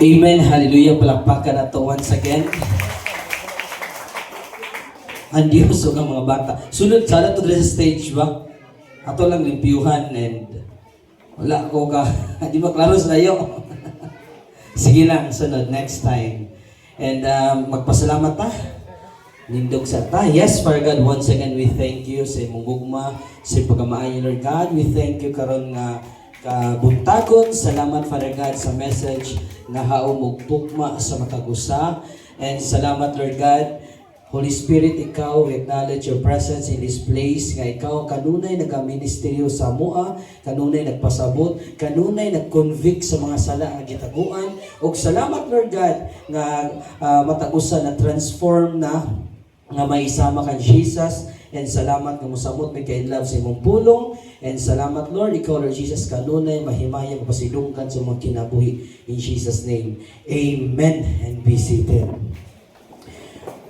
Amen. Hallelujah. Palakpakan nato once again ang Diyos ug ang mga bata. Sunod sana to diri sa stage ba? Ato lang limpyuhan and wala ko ka di ba klaro sa iyo. Sige lang, sunod next time. And magpasalamat ta. Nindog sa ta. Yes, Father God, once again we thank you sa imong gugma, sa imong pagkamaayo, Lord God. We thank you karon nga kabuntagon. Salamat, Father God, sa message nga haom og tukma sa matag usa. And salamat, Lord God. Holy Spirit, ikaw, we acknowledge your presence in this place, nga ikaw kanunay nagaministeryo sa amoa, kanunay nagpasabot, kanunay nag-convict sa mga sala nga gitaguan. Ug salamat, Lord God, nga matag usa na transform na nga maisama kan Jesus, and salamat nga mosamot may kainlove sa imong pulong, and salamat, Lord, ikaw, Lord Jesus, kanunay mahimaya mapasidungkan sa mga kinabuhi. In Jesus' name, amen, and be seated.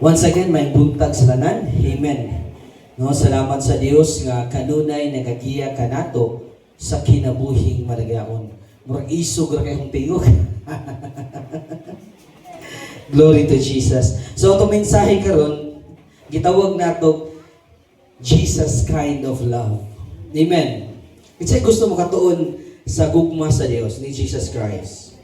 Once again, may buntag sa tanan. Amen. No, salamat sa Dios nga kanunay nagagiya kanato sa kinabuhing madagayon. Murag isog ra kay kong tingog. Glory to Jesus. So atong mensahe karon gitawag nato Jesus kind of love. Amen. Kinsay gusto mo katuon sa gugma sa Dios ni Jesus Christ?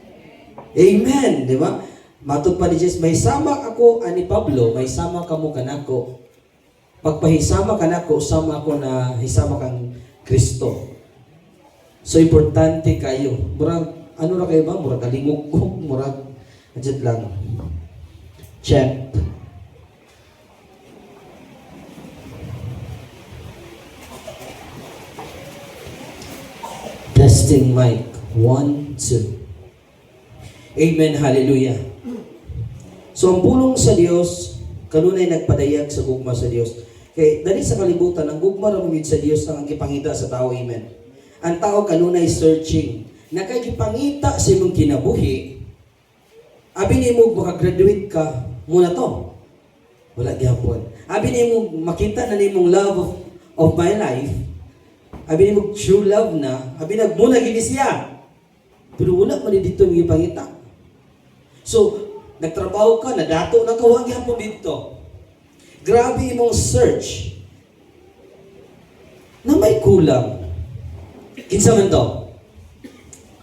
Amen, di ba? Matod pa ni Jesus, "May sama ako ani Pablo, may sama kamo kanako. Pagpahisama kanako, sama ako na hisama kang Kristo." So importante kayo. Murag ano ra kayo ba? Murag alingog, murag andyan lang. Check. Testing mic. One, two. Amen. Hallelujah. So ang pulong sa Dios kanunay nagpadayag sa gugma sa Dios. Kay dali sa kalibutan, ang gugma ra man sa Dios ang gipangita sa tao. Amen. Ang tao kanunay searching. Na kay gipangita sa imong kinabuhi, abi nimo makagraduate ka muna to. Wala gyapon. Abi nimo makita na nimong love of my life. Abi nimo true love na, abi nag muna gini siya. Pero wala man ni dito ang gipangita. So, nagtrabaho ka, nadato na ka, wa gyapon dito. Grabe imong search na may kulang. Kinsa man to?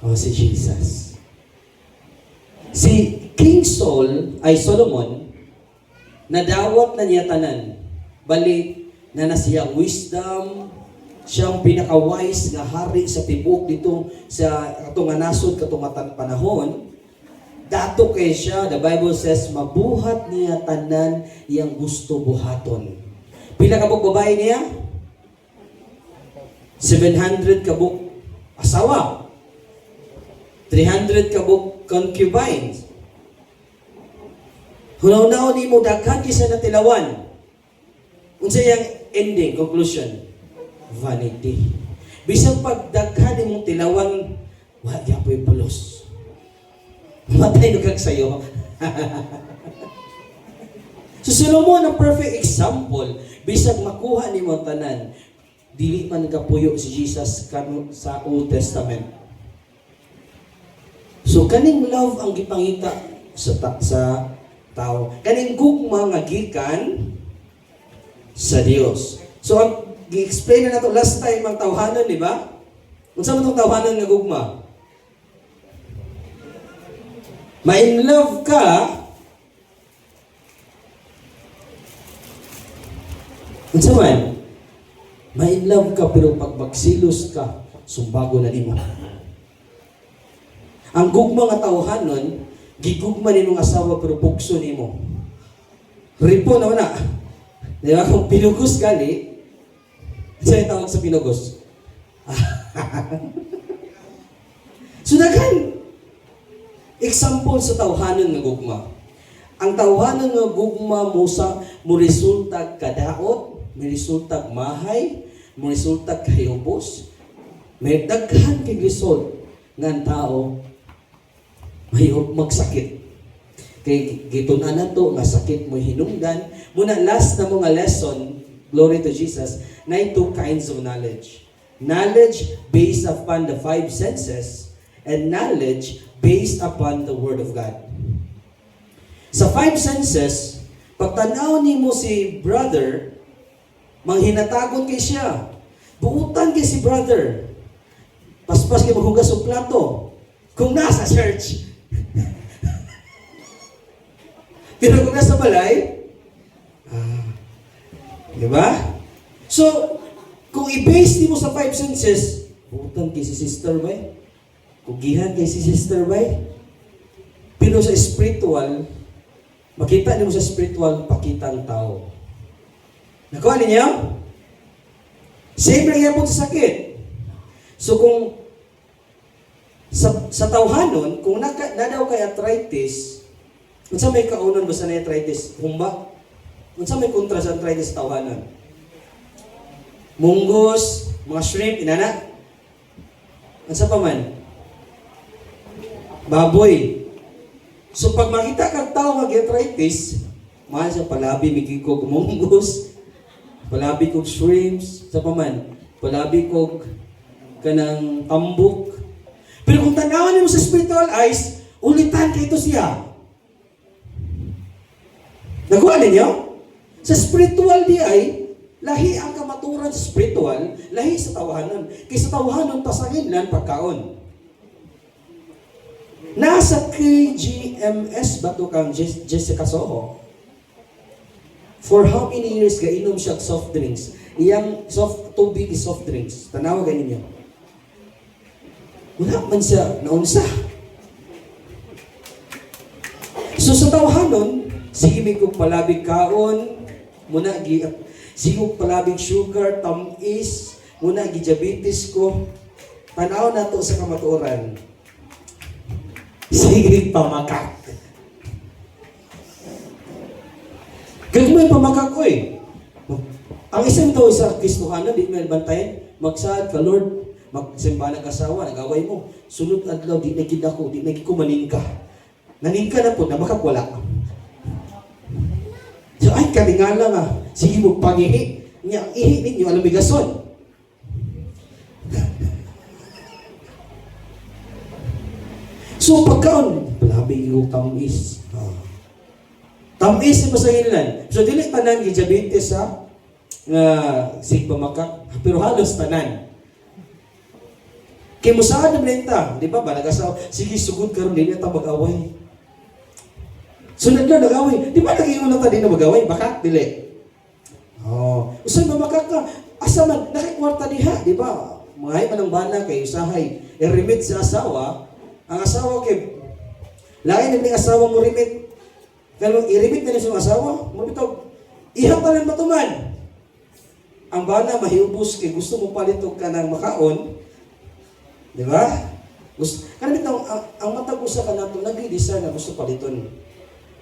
Oh, si Jesus. Si King Saul ay Solomon, nadawat na niya tanan. Bali, na na siyang wisdom, siyang pinaka-wise nga hari sa tibuok dito sa katong nga nasod katong nga panahon. Dato kay siya, the Bible says, mabuhat niya tanan iyang gusto buhaton. Pila ka buok babae niya? 700 ka buok asawa. 300 ka buok concubines. Hunaw-naon nimo daghan kisa natilawan. Unsa iyang ending, conclusion? Vanity. Bisan pagdaghan imong tilawan, wa gyapoy pulos. Matay no kag sayo. So Solomon ang perfect example, bisag makuha nimo ang tanan, dili man kapuyo si Jesus kanu sa Old Testament. So kaning love ang gipangita sa tao. Kaning gugma nga gikan sa Dios. So ang gi-explain na nato last time ang tawhanon, di ba? Unsa man tong tawhanon nga gugma? Ma-in love ka. Unsa man? Ma-in love ka pero pag magsilos ka, sumbago na nimo. Ang gugma nga tawhanon, gigugma nimong asawa pero bugso nimo. Ripo na wala. Di ba? Kung pinugos gali, sa tawag sa pinugos? So daghan example sa tawhanon nga gugma. Ang tawhanon nga gugma mo sa mo resulta kadaot, mo resulta mahay, mo resulta kahibos. May daghan kay result nga ang tao mahihop magsakit. Kay gitun-an nato nga sakit mo hinungdan. Muna last na mga lesson, glory to Jesus, na two kinds of knowledge. Knowledge based upon the five senses. and knowledge based upon the Word of God. Sa five senses, pagtanaw nimo si brother, manghinatagon kay siya. Buutan kay si brother. Paspas kay maghugas og plato. Kung nasa church. Pero kung nasa balay, ah, di ba? So, kung i-base nimo sa five senses, buutan kay si sister ba? Kugihan kay si sister ba? Pero sa spiritual, makita nimo sa spiritual, pakitang tao. Nakuha ninyo? Same lang yan sa sakit. So kung sa tawhanon, kung na daw kay arthritis, unsa may kaunon basta na arthritis? Humba. Unsa may kontra sa arthritis sa tawhanon? Munggos, mga shrimp, inana. Unsa pa man? Baboy. So pag makita kag tao nga arthritis, mahal siya palabi migi kog munggos, palabi kog shrimps, sa pa man, palabi kog kanang tambok. Pero kung tanawan nimo sa spiritual eyes, ulitan kay ito siya. Nakuha ninyo? Sa spiritual di ay, lahi ang kamaturan sa spiritual, lahi sa tawahanon. Kay sa tawahanon, pasangin lang pagkaon. Nasa KGMS ba to kang Jessica Soho? For how many years gainom siya og soft drinks? Iyang soft tubig is soft drinks. Tanawa ganinyo. Wala man siya naunsa. So sa tawahanon, sige may kog palabig kaon, muna gi sige kog palabig sugar, tamis, muna gi diabetes ko. Tanaw nato sa kamatuoran. Sige pamakak. Gagmay pamakak oy. Ang isang tao sa Kristohanan, di mo bantayan, magsaad ka, Lord, magsimba ng asawa, nag-away mo. Sunod adlaw, di na gid ako, di na gid ko maningka. Naningka na po, na makakwala. So, ay, katingala nga. Sige mo, pangihi. Nya, ang ihi ninyo, alam gason. So, pagkaon, palabi yung tamis. Ah. Tamis ni pasangilan. So, dili tanan gi-diabetes sa nga sig pamakak, pero halos tanan. Kay musaad na ta, di ba? Ba nag-asawa, sige sugod karon dili ta mag-away. Sunod na nag-away. Di ba nag-ingon na ta di na mag-away? Bakak dili. Oh, usay mamakak ka. Asa man nakikwarta diha, di ba? Mga man ang bana kay usahay i-remit sa asawa. Ang asawa kay lain na ning asawa mo remit. Pero i-remit na niya sa asawa, mo bitaw iha pa lang matuman. Ang bana mahibos kay gusto mo palit og kanang makaon. Di ba? Gusto kanang bitaw ang matag usa ka nato nagdi-desire na gusto paliton.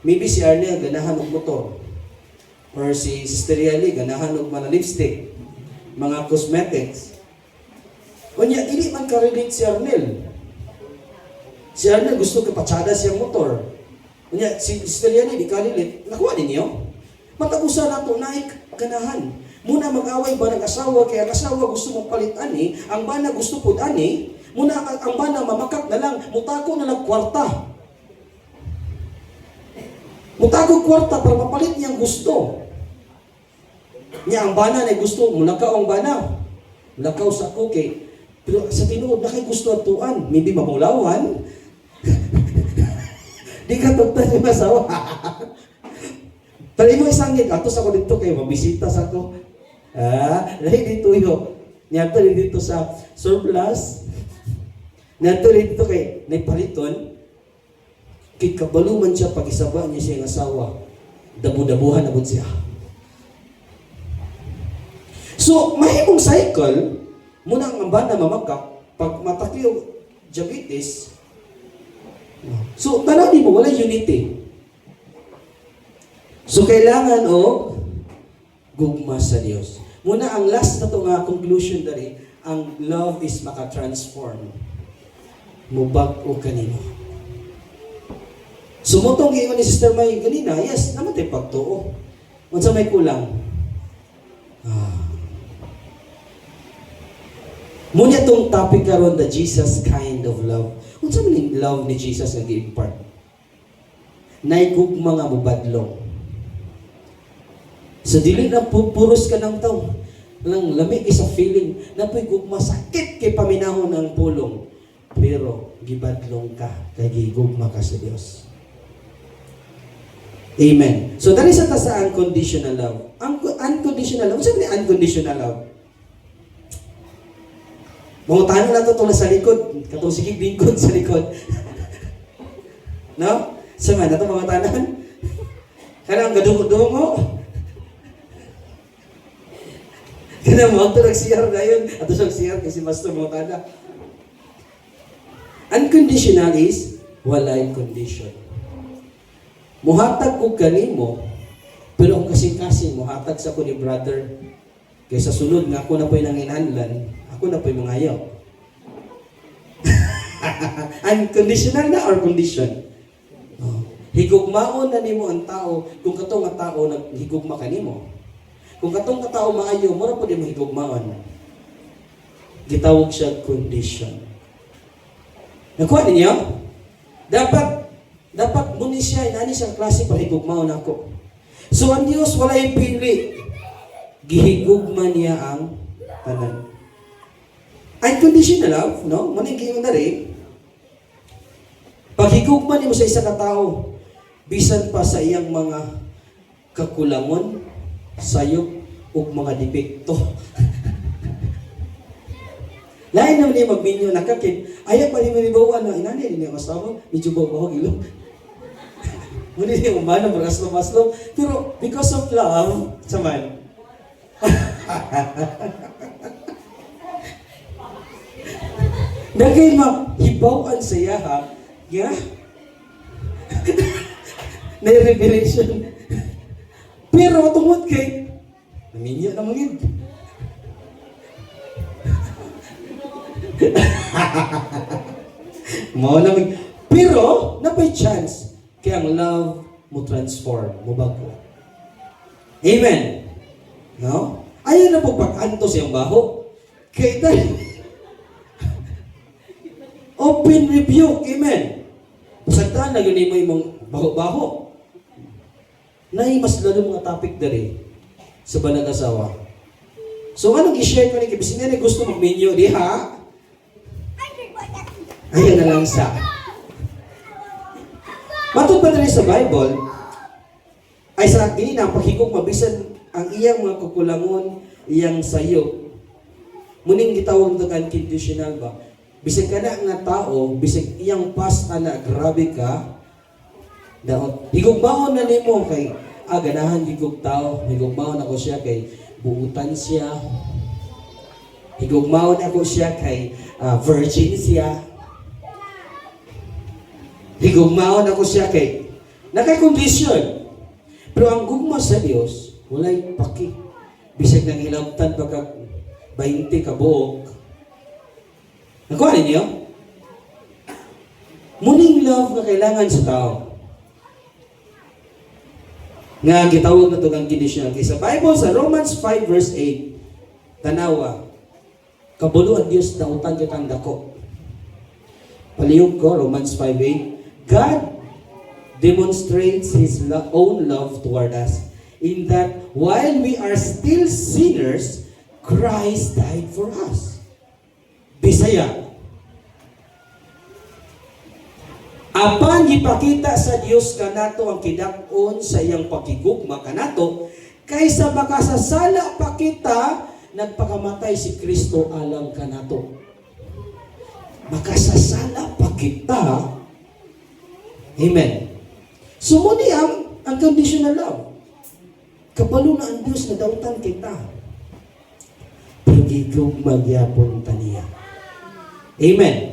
Maybe si Arnel ganahan og motor. Or si Sister Yali ganahan og mga lipstick, mga cosmetics. Unya dili man ka-relate si Arnel. Si Arnel gusto kay patsada siyang motor. Unya si Sister Yali di ka-relate. Nakuha ninyo? Matag usa nato naik ganahan. Muna mag-away ba ng asawa kay ang asawa gusto mong palit ani, ang bana gusto pud ani, muna ang bana mamakak na lang, mutako na lang kwarta. Mutako kwarta para mapalit niyang gusto. Niya ang bana na gusto, mulakaw ang bana. Mulakaw sa ko kay pero sa tinuod na kay gusto atuan, maybe mamulawan. Di ka tugtan yung asawa. Pero imo isangit ato sa ko dito kay mabisita sa ko. Ah, lahi dito yo. Niadto dito sa surplus. Niadto dito kay nagpaliton. Kay kabalo man siya pag isaba niya siyang asawa. Dabu-dabuhan na pud siya. So, mahimong cycle, muna ang bana mamakak, pag mataki og diabetes, so, tanaw mo, wala unity. So, kailangan og gugma sa Dios. Muna, ang last na to nga conclusion dali, ang love is maka-transform. Mubag-o kanimo. So, motong giingon ni Sister May ganina, yes, naman tayo pagtuo. Unsa may kulang? Ah. Muna itong topic karon, the Jesus kind of love. Unsa man yung love ni Jesus nga gi-impart? Nay gugma nga mobadlong. So dili na puros ka ng tao. Lang lami kay sa feeling na po'y gugma, sakit kay paminahon ang pulong. Pero gibadlong ka kay gigugma ka sa Dios. Amen. So dali sa ta sa unconditional love. Ang unconditional love, unsa man ni unconditional love? Mangutana lang to sa likod. Katong sige lingkod sa likod. No? Sa man ato mga tanan. Kanang gadungo-dungo. Kanang mo ato nag-CR dayon. Ato siya CR kasi master mga tana. Unconditional is walay condition. Muhatag ko kanimo, pero ang kasing-kasing muhatag sa ko ni brother kaysa sunod nga ako na po'y nanginhanlan, ako na po'y mangayo. Unconditional na or condition? Oh. Higugmaon na nimo ang tao kung katong nga tao naghigugma kanimo. Kung katong ka tao maayo, mura pud mo higugmaon. Gitawag siya condition. Nakuha ninyo? Dapat dapat muni siya, inani siyang klase para higugmaon ako. So ang Dios walay pili. Gihigugma niya ang tanan. Unconditional love, no? Muna yung giingon na rin. Paghigugma nimo sa isa ka tao, bisan pa sa iyang mga kakulangon, sayop, ug mga depekto. Lain naman niya magminyo nakakit. Ayaw pa ni manibawan na inani din ang asawa, medyo baw ilong. Muna niya umano, maslo maslo. Pero because of love, saman. Dagay mahibaw-an sa iyaha, yeah? Na revelation. Pero tungod kay naminyo na mga yun. Mao na mag. Pero napay chance kay ang love mo transform, mo bago. Amen. No? Ayaw na po pag-anto sa iyong baho. Kay tayo. Open rebuke. Amen. Pasagdaan na yun mo imong baho-baho. Nay mas lalo mga topic diri sa banag-asawa. So anong i-share ko ni kay bisin niya gusto magminyo diha? Ayun na lang sa. Matod pa diri sa Bible, ay sa ganina, ang paghigog mabisan ang iyang mga kukulangon, iyang sayo. Muning gitawag nito unconditional ba? Bisag ka na nga tao, bisag iyang past ana, grabe ka, daot. Higugmaon na nimo kay ganahan gigug tao, higugmaon ako siya kay buutan siya. Higugmaon ako siya kay virgin siya. Higugmaon ako siya kay naka-condition. Pero ang gugma sa Dios, walay paki. Bisag nang hilabtan pa kag 20 ka buok. Nakuha ninyo? Muning love nga kailangan sa tao. Nga gitawag na ito ang conditional. Kay sa Bible, sa Romans 5 verse 8, tanawa, kabalo ang Dios dautan kitang dako. Palihog ko, Romans 5:8, God demonstrates His own love toward us in that while we are still sinners, Christ died for us. Bisaya. Apan gipakita sa Dios kanato ang kidak-on sa iyang pakigugma kanato kaysa makasasala pa kita, nagpakamatay si Kristo alang kanato. Makasasala pa kita. Amen. So muni ang unconditional love. Kabalo na ang Dios na dautan kita. Pero gigugma gyapon ta niya. Amen.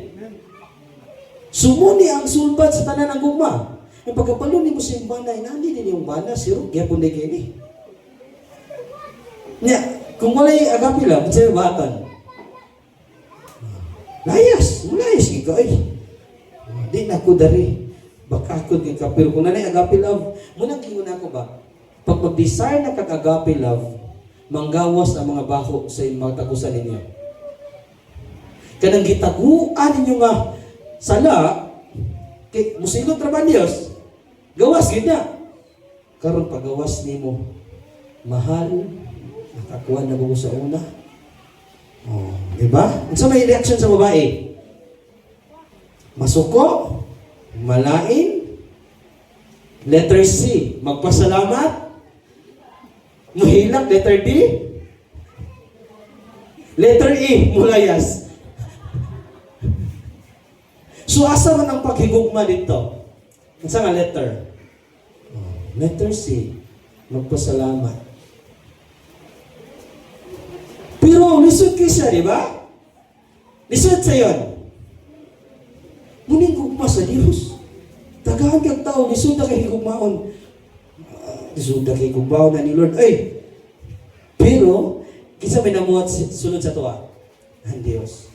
Sumuni ang sulbad sa tanan ng gugma. Ang pagkapalo nimo sa iyong bana, inani din yung bana, siro, gyapon day kini. Nya, kung walay agape love, sa batan. Layas, layas ka ay. Di na ko dari. Bakakod ka pero kung nanay agape love, munang kingon ako ba? Pag mag-desire na kag agape love, manggawas ang mga baho sa imong mga tagusan ninyo. Kanang gitaguan ninyo nga sala, kay musilot ra ba Dios? Gawas gid na. Karon pagawas nimo, mahal, nakakuha na ko sa una. Oh, di ba? Unsa may reaction sa babae? Masuko, malain, letter C, magpasalamat, muhilak, letter D, letter E, mulayas. So asa man ang paghigugma dito? Unsa nga letter? Oh, letter C, magpasalamat. Pero lisod kay siya, di ba? Lisod sa yon. Muning gugma sa Dios. Daghan kag tao, lisod na kay higugmaon. Ah, lisod na kay higugmaon na ni Lord. Ay! Pero, kinsa may namuhat sulod sa tuwa? Ang Dios.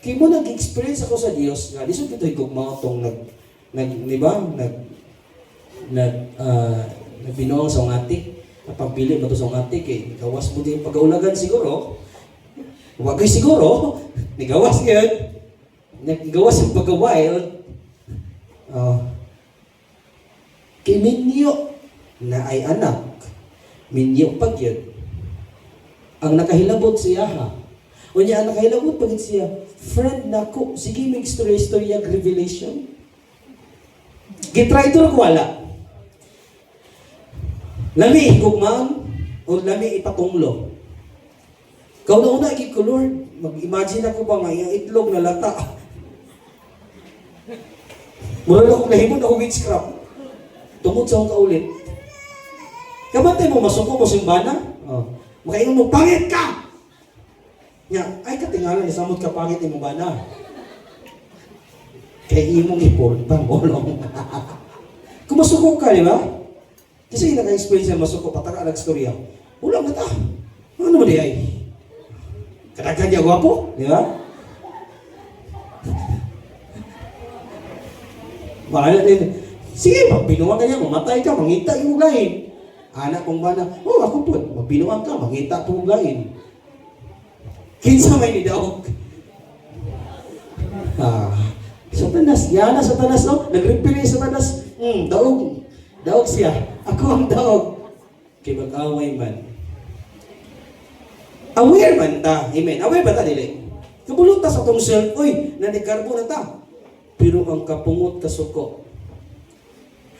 Kay mo nag-experience ako sa Dios nga lisod kito higugmaon tong nag nag di ba? Nag nag nagbinuang sa ungati. Ang pagpili mo to sa ungati kay gawas mo din pagkaulagan siguro. Wagay siguro, nigawas gyud. Nagawas yung pagka-wild. Oh. Kay minyo na ay anak, minyo pag yun. Ang nakahilabot siya ha. Unya ang nakahilabot pag siya, friend nako, sige mig istorya-istorya revelation. Gitry to ko wala. Lami higugmaon o lami ipatunglo. Kau na una gid ko, Lord, mag-imagine ako ba nga iyang itlog na lata. Mura na akong nahimod ako witchcraft. Tungod sa akong kaulit. Kabantay mo, masuko mo simbana. Oh. Makaingon mo, pangit ka! Nya, ay katingala ni samot ka pangit imong bana. Kay imong ipon, pangulong. Kung masuko ka, di ba? Kasi naka-experience siya masuko, pataka ang istorya. Wala nga ta. Ano mo di ay? Kadaghan niya gwapo, di ba? Wala din. Sige, magbinuang ka niya, mamatay ka, mangita yung lain. Anak kong bana, oh ako po, magbinuang ka, mangita po yung lain. Kinsa may nidaog? Ah, Satanas, yana Satanas, no? Nag-referee Satanas, daog. Daog siya. Ako ang daog. Kay mag-away man. Aware man ta. Amen. Aware ba ta, dili? Kabulot ta sa atong self, uy, nanikarbo na ta. Pero ang kapungot kasuko.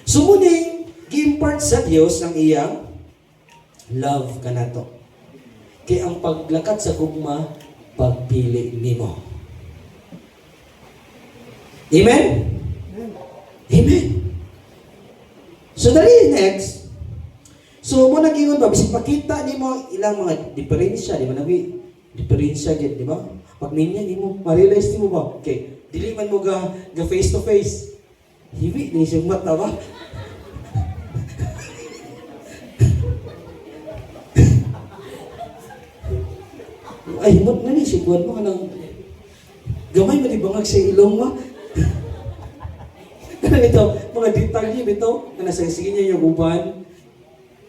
Sumuning, gi-impart sa Dios ang iyang love kanato. Kay ang paglakat sa gugma, pagpili nimo. Amen? Amen. So dali next. So mo nagingon ba bisag pakita nimo ilang mga diferensya, di ba nabi? Diferensya gid, di ba? Pag ninya nimo, ma-realize nimo ba? Okay, dili man mo ga face to face. Hiwi ni siyang mata ba? Ay, himot na ni siya buwan mo kanang gamay man ibangag sa ilong mo. Kanang ito, mga detalye bitaw, kana sa sige niya yung uban.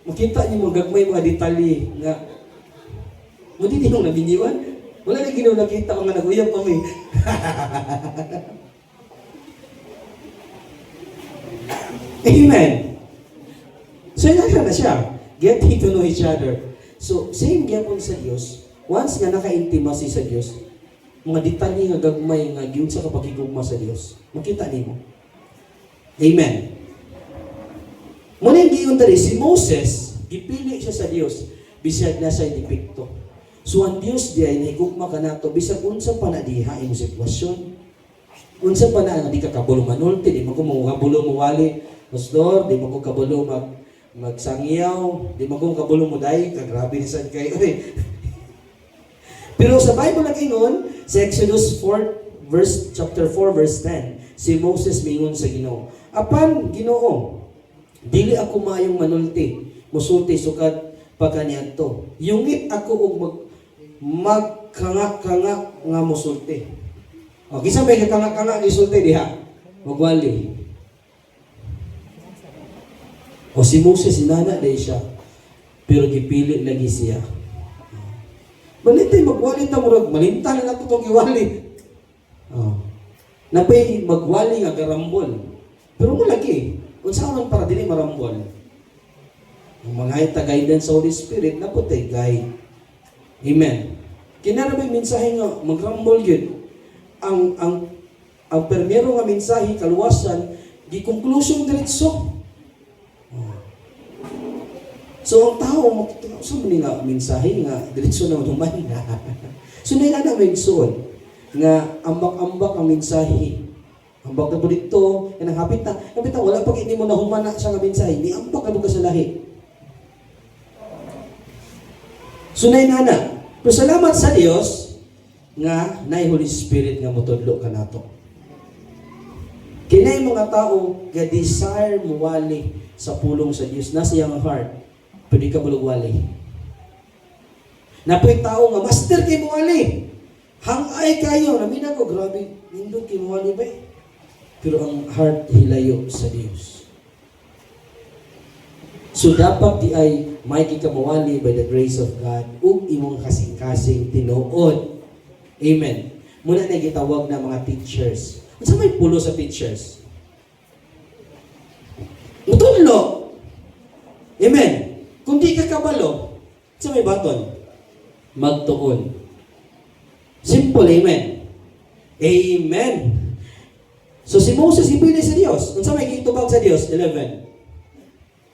Makita niyo mga gagmay mga detalye nga mo di niyong nabiniwan. Wala na ginaw nakita ko nga naguyab kami. Amen. So yun na siya. Getting to know each other. So same gyapon sa Dios. Once nga naka-intimacy sa Dios, mga detalye nga gagmay nga giun sa kapagigugma sa Dios, makita nimo. Amen. Muna yung giyon diri, si Moses, gipili siya sa Dios, bisag na siya depekto. So ang Dios di ay nahigugma ka nato, bisag unsa pa na diha imong sitwasyon. Unsa pa na nga di ka kabalo manulti, di man ko mo kabalo mo wali, pastor, di man ko kabalo magsangyaw, di man ko kabalo mo dai, kagrabe ni sad kayo eh. Pero sa Bible nag-ingon, sa Exodus 4 verse chapter 4 verse 10, si Moses mingon sa Ginoo, "Apan Ginoo, dili ako maayong manulti, musulti sukad pagkaniadto. Yungit ako og magkanga-kanga nga musulti." O, kinsa may kakanga-kanga ni sulti diha? Magwali. O si Moses, sinana dahil siya. Pero gipili lagi siya. Malintay, magwali ta murag, malinta na nato tong giwali. Napay magwali nga garambol. Pero mo lagi, unsa man para dili marambol? Ang mga ita guidance sa Holy Spirit na putay guide. Amen. Kinara may mensahe nga magrambol yun. Ang permero nga mensahe kaluwasan gi conclusion diretso. Oh. So ang tao makita sa man nga mensahe nga diretso na human. So na na may igsoon nga ambak-ambak ang mensahe. Ambak na po dito, kanang hapit na, wala pag hindi mo nahumana siya nga mensahe, ni ambak na po ka sa lahi. So na na. Pero salamat sa Dios nga naay Holy Spirit nga motudlo kanato. Kinay mga tao nga desire muwali sa pulong sa Dios nasa iyang heart, pwede ka mulugwali. Napoy tao nga master kay muwali. Hangay kayo, namina ko grabe, nindot kay muwali ba, eh? Pero ang heart hilayo sa Dios. So dapat di ay may kikamuwali by the grace of God ug imong kasing-kasing tinuod. Amen. Muna na gitawag na mga teachers. Unsa may pulo sa teachers? Mutudlo. Amen. Kung di ka kabalo, sa may baton, magtuon. Simple, amen. Amen. So si Moses ipili sa Dios. Unsa may gitubag sa Dios? 11.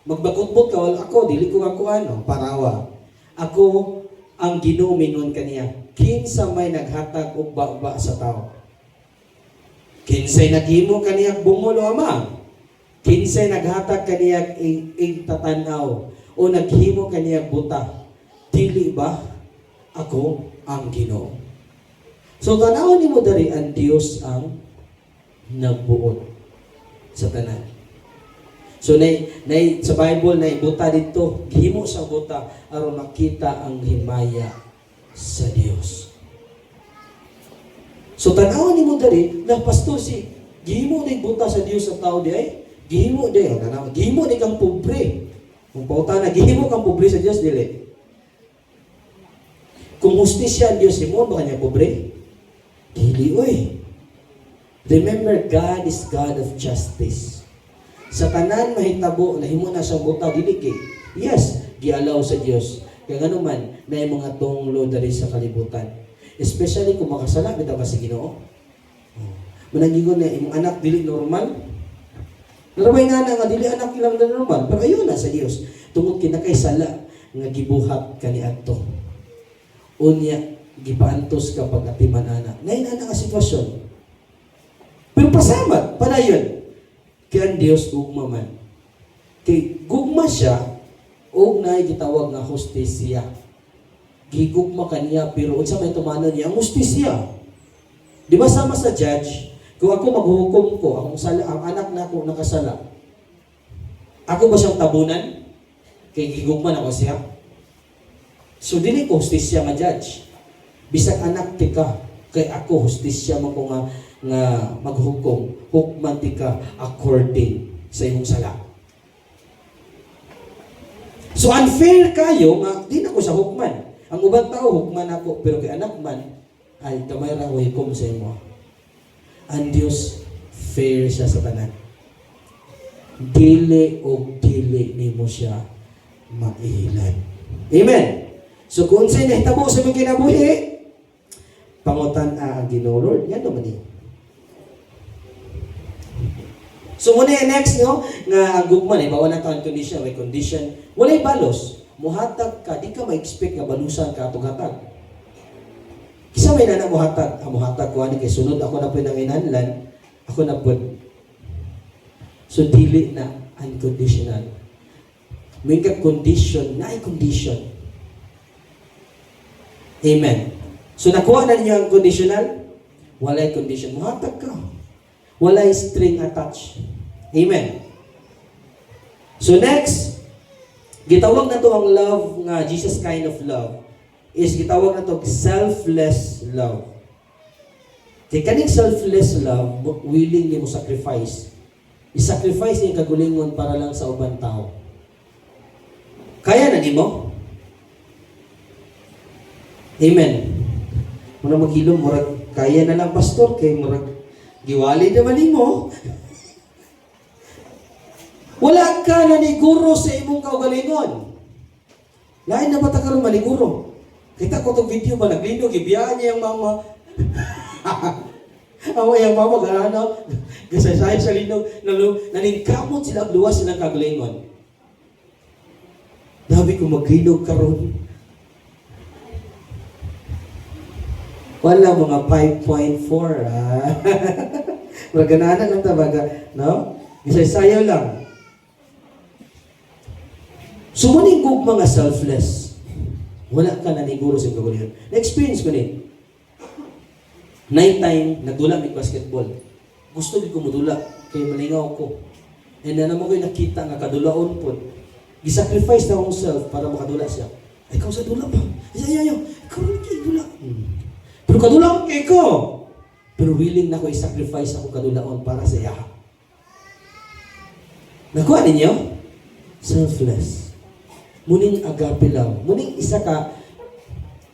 Magbakutbot ka, wala ako, dili ko ako ano, parawa. Ako ang Ginoo mingon kaniya. Kinsa may naghatag og baba sa tao? Kinsay naghimo kaniyang bungol o ama? Kinsay naghatag kaniyang ig tatanaw o naghimo kaniyang buta? Dili ba ako ang Ginoo? So tanawon nimo diri, ang Dios ang nagbuot sa tanan. So nay sa Bible nay buta dito, gihimo sa buta aron makita ang himaya sa Dios. So tan-awon nimo diri na pastor si gihimo ni buta sa Dios sa tao di ay gihimo di ay tanaw gihimo ni kang pobre. Kung pauta na gihimo kang pobre sa Dios, dili. Kung hustisya ang Dios, himo ba kanya pobre? Dili oy. Remember, God is God of justice. Sa tanan mahitabo nahimo na siyang buta, dili kay yes, gialaw sa Dios. Kaya ngano man naay mga tunglo diri sa kalibutan. Especially kung makasala bitaw ka sa Ginoo. Oh. Manangingon na imong anak dili normal. Narabay nga na nga dili anak ilang na normal, pero ayon na sa Dios. Tungod kinakay sala nga gibuhat kaniadto. Unya gipaantos ka pag atiman ana. Ngayon ana nga sitwasyon. Pero pasamat, padayon. Kaya ang Dios gugma man. Kay gugma siya og naay gitawag nga hustisya. Gigugma kaniya pero unsa may tumanon niya ang hustisya. Di ba sama sa judge, kung ako maghuhukom ko, akong sala, ang anak na ako nakasala, ako ba siyang tabunan? Kay gigugma na ko siya. So dili ko hustisya nga judge. Bisag anak tika, kay ako hustisya man ko nga maghukom, hukman tika according sa imong sala. So unfair kayo nga di na ko sa hukman. Ang ubang tao hukman ako, pero kay anak man ay gamay ra ko hukom sa imo. Ang Dios fair siya sa tanan. Dili og dili nimo siya mailan. Amen. So kung unsay nahitabo sa imong kinabuhi, pangutan ang Ginoo, "Lord, ngano man ni?" So muna yung next, no, nga ang gugma na bawa na ang condition, may condition, walay balos. Muhatag ka, di ka ma-expect nga balusan ka atong hatag. Kisa may nana muhatag, ah, muhatag ko ani kay sunod ako na po nang inanlan, ako na po. So dili na unconditional. May ka condition, na ay condition. Amen. So nakuha na ninyo ang conditional? Walay condition. Muhatag ka. Walay string attached. Amen. So next, gitawag na to ang love nga Jesus kind of love is gitawag na to selfless love. Kay kaning selfless love, willing nimo sacrifice. I-sacrifice niya kagulingon para lang sa uban tao. Kaya na nimo? Amen. Muna maghilom, murag kaya na lang, pastor, kay murag Giwali naman nimo. Wala ka naniguro sa imong kaugalingon. Lain na ba ta karon maniguro? Kita ko tong video ba, naglinog, gibiyaan niya yung mama. Ang iyang mama, gana, gasaysay sa linog, naningkamot sila og luwas silang kagalingon. Dami ko maglinog karon. Wala mga 5.4, ah. Maganana lang tabaga, no? Isaysayaw lang. Sumuning mga selfless. Wala ka naniguro sa kagalingon. Na-experience ko ni. Night time, nagdula mig basketball. Gusto gid ko modula kay malingaw ko. And na mo ko'y nakita nga kadulaon pod. Gisacrifice na akong self para makadula siya. Ay, ikaw sa dula pa. Ay, ay, ay, ikaw rin kay dula. Pero kadulaon kay ko. Pero willing na ko i-sacrifice ako kadulaon para sa iya. Nakuha ninyo? Selfless. Muning agape love. Muning isa ka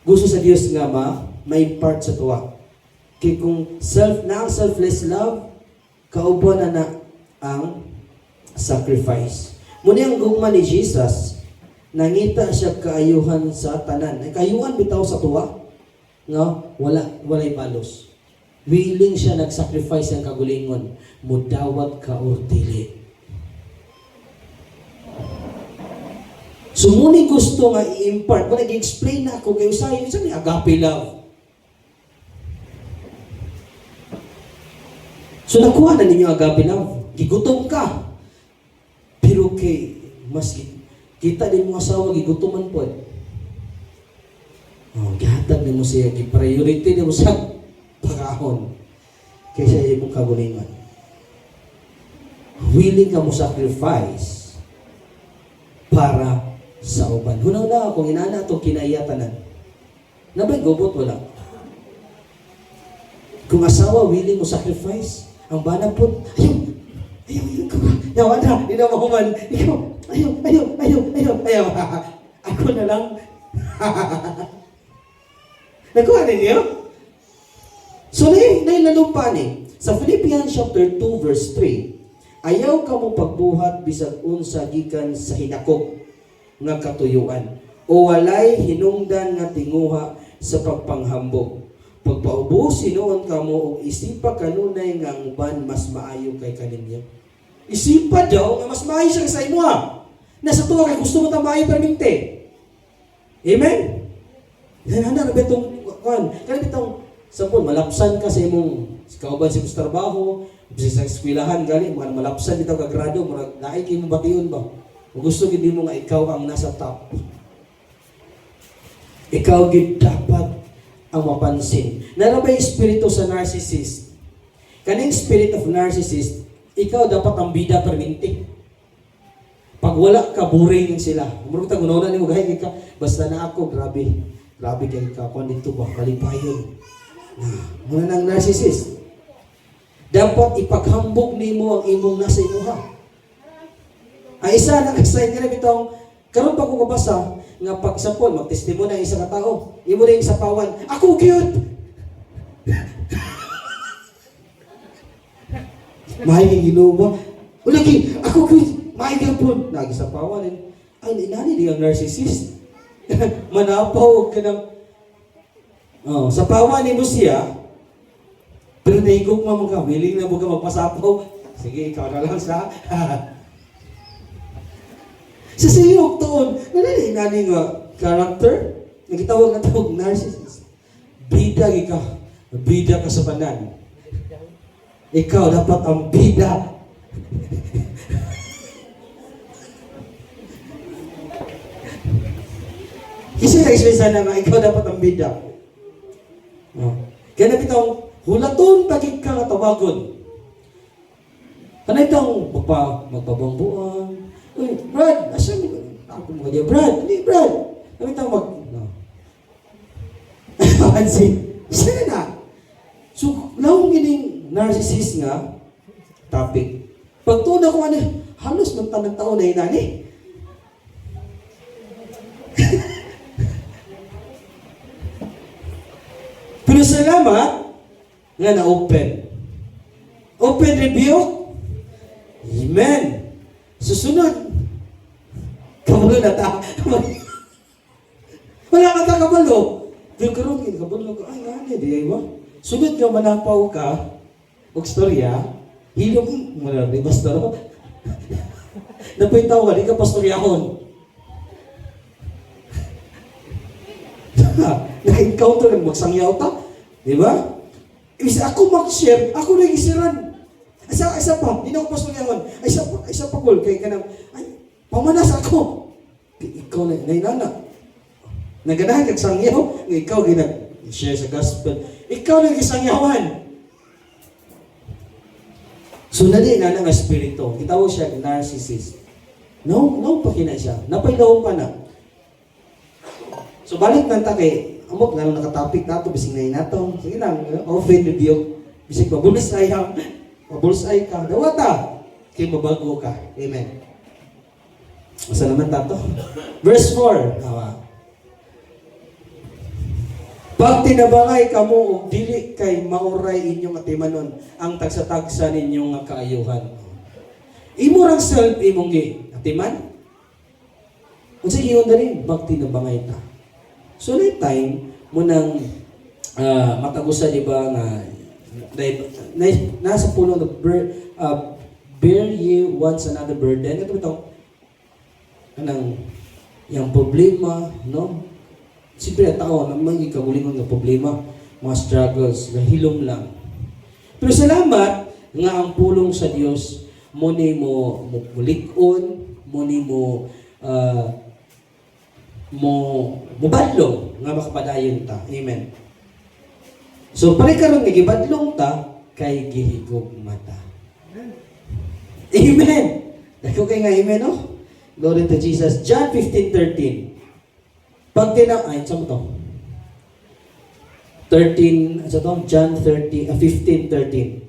gusto sa Dios nga ma may part sa tuwa. Kay kung self na ang selfless love, kauban na na ang sacrifice. Muna ang gugma ni Jesus, nangita siya kaayuhan sa tanan. Ay, kaayuhan bitaw sa tuwa. No? Wala, walay balos. Willing siya nag-sacrifice ang kagulingon. Mudawat ka or dili. So muna gusto nga i-impart. Kung nag-explain na ako kayo sa iyo, sabi, agape love. So nakuha na ninyo agape love. Gigutom ka. Pero kay mas kita din mo asawa gigutoman po. Oh, gihatag nimo siya, gi-priority nimo siya pagahon kaysa imong kagulingon. Willing ka mo sacrifice para sa uban. Hunaw na kung inana to kinaiya tanan. Nabay gobot wala. Kung asawa willing mo sacrifice, ang bana po, ayaw, ayaw, ayaw, ayaw, ayaw, di na mahuman, ikaw, ayaw, ayaw, ayaw, ayaw, ayaw, ako na lang. Nakuha ninyo? So, nailalumpa ni, sa Philippians chapter 2 verse 3, ayaw ka mo pagbuhat bisag unsa gikan sa hinakog nga katuyuan o walay hinungdan nga tinguha sa pagpanghambog. Pagpaubos hinuon kamo og isipa kanunay nga ang uban mas maayo kay kaninyo. Isipa daw nga mas maayo siya sa imo ha. Nasa tuwa kay gusto mo ta maayo perminte. Amen? Yan na bitong kuan, kani bitong sampol malapsan ka sa imong kauban sa imong trabaho, bisa sa eskwelahan gali mga malapsan bitaw ka grado, murag naay kay imong bation ba. Kung gusto gid nimo nga ikaw ang nasa top. Ikaw gid dapat ang mapansin. Nara ba yung espiritu sa narcissist? Kaning spirit of narcissist, ikaw dapat ang bida perminti. Pag wala ka, boring sila. Murag ta gunaw na nimo gahi ka, basta na ako, grabe. Grabe kay ka kuan dito ba, malipayon. Na, muna nang narcissist. Dapat ipaghambog nimo ang imong nasa imuha. Ang isa na kasay ka na bitong karon pa ko kabasa nga pag sampol magtestimony ang isa ka tao, imo ring sapawan, ako cute. Mahay kay Ginoo ba? Ulagi, ako cute. Mahay gyapon. Nagisapawan ang inani di ang narcissist. Manapaw ka ng oh, sapawan nimo siya. Pero naigok mo ka, willing na mo ka magpasapaw. Sige, ikaw na lang sa. Sa siyok tuon, nanani nani nga character, nagitawag na tawag narcissist. Bida ka, bida ka sa banan. Ikaw dapat ang bida. Kasi na-explain sana nga, ikaw dapat ang bida. Oh. Kaya na bitong, hulaton pagig ka nga tawagon. Kana itong magpabambuan. Uy, Brad, asa mo? Ako mga diya, Brad, hindi Brad. Kami itong mag, no. Pansin, siya na. So, lawong gining narcissist nga topic. Pagtuna ko ano, halos man tanang taon na inani. Pero salamat nga na-open. Open rebuke. Amen. Susunod. Kabalo na ta. Wala ka ta kabalo. Pero karon gid kabalo ka. Ay, ngani di ay ba? Sunod nga manapaw ka og storya, hilom mo na di basta ro. Napay tawo ka, di ka pastoryahon. Naka-encounter ng magsangyaw ta. Di ba? Ibig ako mag-share, ako na gisiran. Isa, isa pa, di na ako pastoryahon. Ay, isa pa kol, kay kanang, ay, pamanas ako. Kay ikaw na, nainana. Naganahan kag sangyaw, nga ikaw ginag-share sa gospel. Ikaw na gisangyawan. So, nali na nga espiritu. Gitawag siya narcissist. No, no pa kina siya. Napaylaw pa na. So, balik nang ta kay, amok nga nung nakatopic nato, bising na nato. Sige lang, open rebuke. Bisig pa, bullseye ha. Bullseye ka. Dawata. Kay mabago ka. Amen. Asa naman tato? Verse 4. Awa. Pag tinabangay kamo og dili kay mauray inyong atimanon ang tagsa-tagsa ninyong nga kaayuhan. Imo rang self imong gi atiman. Unsa giingon diri? Magtinabangay ta. So na time mo nang matagusa, di ba, nga na, nasa pulong na bear ye one another burden. Ito ito kanang yung problema, no? Siyempre, ang tao, naman ikagulingon nga problema, mga struggles, hilom lang. Pero salamat nga ang pulong sa Dios mo ni mo mulig-on, mo ni mo mo mubadlong nga makapadayon ta. Amen. So pare karon nga gibadlong ta kay gihigugma ta. Amen. Dako kay nga amen, no? Glory to Jesus. John 15:13. Pag tina ay sa mo to? 13, sa to? John 30, 15:13.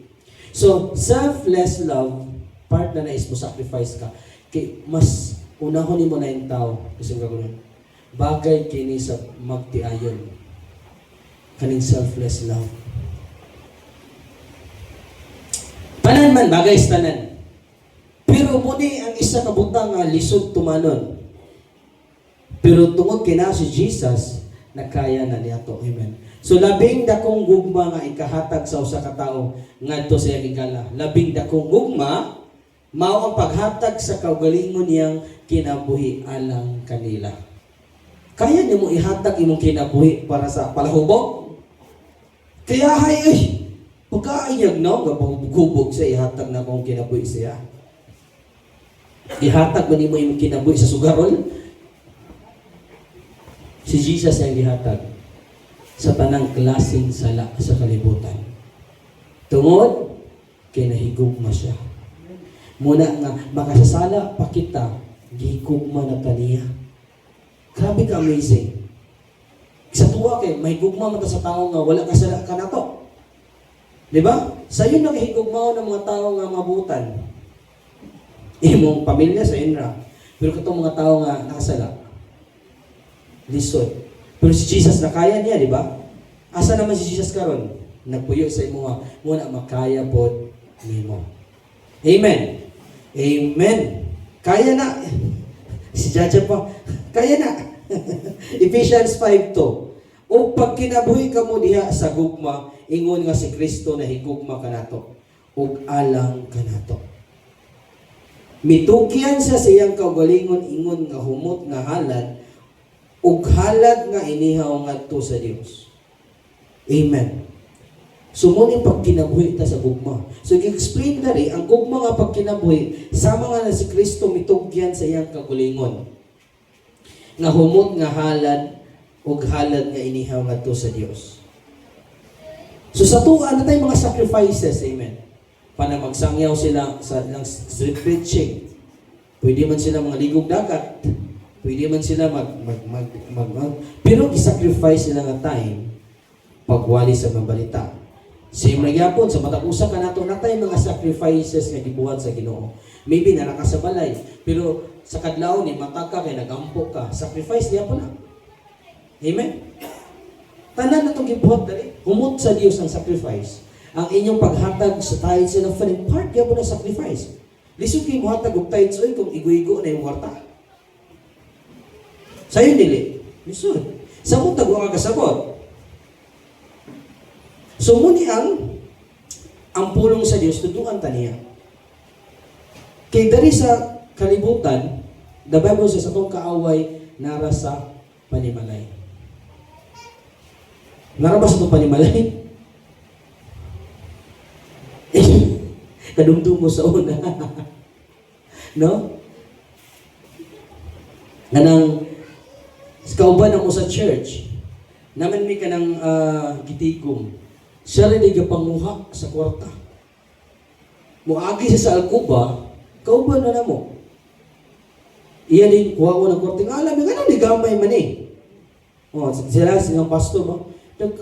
So, selfless love, part na is mo sacrifice ka. Kay mas unahon nimo na yung tao kasi gagawin. Bagay kini sa magtiayon. Kaning selfless love. Tanan man, bagay sa tanan. Pero muni ang isa ka butang nga lisod tumanon. Pero tungod kay na si Jesus, nakaya na niya to. Amen. So labing dakong gugma nga ikahatag sa usa ka tawo ngadto sa iyang higala. Labing dakong gugma mao ang paghatag sa kaugalingon niyang kinabuhi alang kanila. Kaya nimo ihatag imong kinabuhi para sa palahubog? Kaya hay ay pagkaayag no, gabog sa ihatag na akong kinabuhi siya. Ihatag ba nimo imong kinabuhi sa sugarol? Si Jesus ang gihatag sa tanang klaseng sala sa kalibutan. Tungod kay nahigugma siya. Muna nga makasasala pa kita, gihigugma na ta niya. Grabe ka amazing. Sa tuwa kay mahigugma man ta sa tao nga wala kasala kanato. Di ba? Sayo nagahigugmaon ng mga tao nga mabutan. Imong pamilya sa inra. Pero katong mga tao nga nakasala, lisod. Pero si Jesus nakaya niya, di ba? Asa naman si Jesus karon? Nagpuyo sa imo muna makaya pod nimo. Amen. Amen. Kaya na. Si Jaja pa. Kaya na. Ephesians 5:2. O pagkinabuhi kamo diha sa gugma, ingon nga si Kristo na higugma kanato ug alang kanato. Mitugyan siya sa iyang kaugalingon ingon nga humot nga halad ug halad nga inihaw ngadto sa Dios. Amen. So mo ni pagkinabuhi ta sa gugma. So gi-explain diri ang gugma nga pagkinabuhi sama nga na si Kristo mitugyan sa iyang kaugalingon nga humot nga halad ug halad nga inihaw ngadto sa Dios. So sa tuwa na tayo mga sacrifices, amen. Para magsangyaw sila sa ilang street preaching. Pwede man sila mga ligog dagat. Pwede man sila mag mag mag mag, mag pero i-sacrifice sila nga time pagwali sa mga balita. Same na gyapon sa matag usa ka nato na tayo mga sacrifices nga gibuhat sa Ginoo. Maybe nara ka sa balay, pero sa kadlawon ni matag ka kay nagampo ka, sacrifice gyapon na. Amen. Tanan na itong gibuhat dali. Humot sa Dios ang sacrifice. Ang inyong paghatag sa tithes and offering, part gyapon na sacrifice. Lisod kay mohatag og tithes oy kung igo-igo na imong kwarta. Sayo dili. Lisod. Sa mo tag ka kasabot. So mao ni ang pulong sa Dios, tudukan ta niya. Kay dari sa kalibutan, the Bible says atong kaaway nara sa panimalay. Nara ba sa atong panimalay? Eh, kadumdum mo sa una, no? Kanang kauban ako sa church. Naman mi kanang gitigom. Siya rin ay gapanguha sa kwarta. Muagi siya sa alkuba, kauban na namo. Iya din, kuha ko ng kwarta. Nga alam, nga ni gamay man eh. Oh, sila, silang pastor ba? Nag,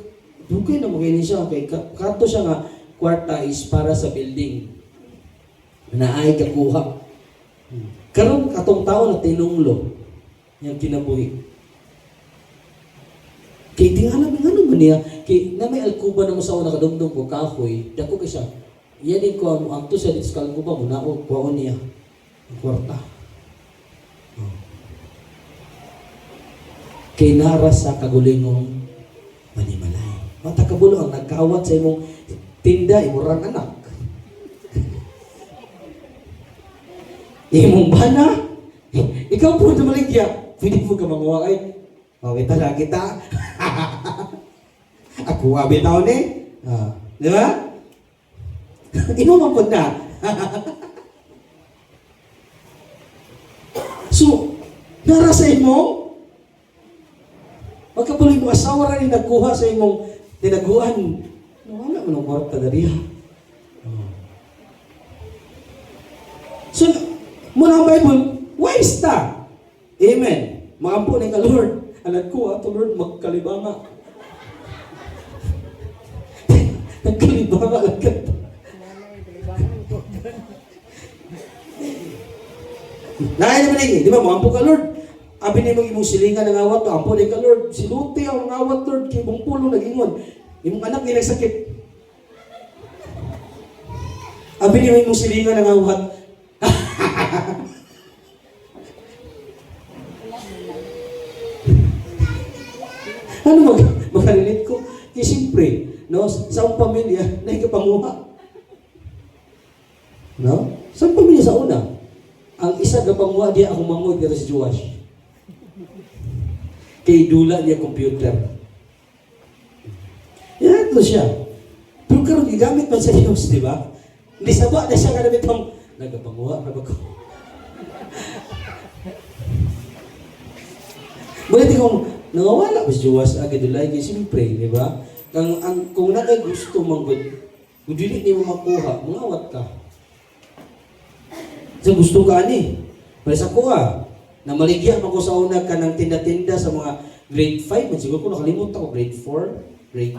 dugay na magayon siya. Kay kato siya nga, kwarta is para sa building. Na ay kakuha. Karon katong tao na tinunglo yang kinabuhi. Kay di alam nga man niya, kay na may alkuba na mo sa una, kadumdum ko kahoy, dako kay siya. Iya din ko mo agto siya dito sa alkuba mo nao kuhaon niya ang kwarta. Oh. Kay nara sa kagulingong panimalay. Mata kabulo ang nagkawat sa imong tinda, imong rang anak. Imong bana, ikaw po na maligya, pwede mo ka manguha kay, mawita na kita. Ako abi taon eh. Ah, di ba? Imo man pud na. So, nara sa imo, magkabuloy mo asawa ra ni nagkuha sa imong tinaguan. Wala man ang kwarta dariya. Oh. So, muna ang Bible, wise ta. Amen. Maampo ni ka, Lord. Anak ko, ato Lord, magkalibanga. Nagkalibanga lang ka. Naay naman eh, di ba? Maampo ka, Lord. Abi ni mong imong silingan ng awat, ampo ni ka, Lord. Siluti ang awat, Lord. Kay imong pulong nag-ingon. Imong anak ni nagsakit. Abi ni mong imong silingan ng awat. Ano makarelate ko? Kaya siyempre, no, sa akong pamilya, nahikapanguha. No? Sa akong pamilya sa una, ang isa gapanguha diya akong mangod kaya si Joash. Kay dula niya computer. Yan to siya. Pero karon gigamit man sa Diyos, di ba? Hindi saba na siya nga itong nagapanguha na ba ko? Bulit kung nangawala ba si Joash agad dulay kay siyempre, di ba? Kang ang kung nakay gusto manggod, kung dili nimo makuha, mangawat ka. Sa gusto ka ani. Pero sa kuha, na maligya man ko sa una ka ng tinda-tinda sa mga grade 5, man siguro ko nakalimot ako, grade 4, grade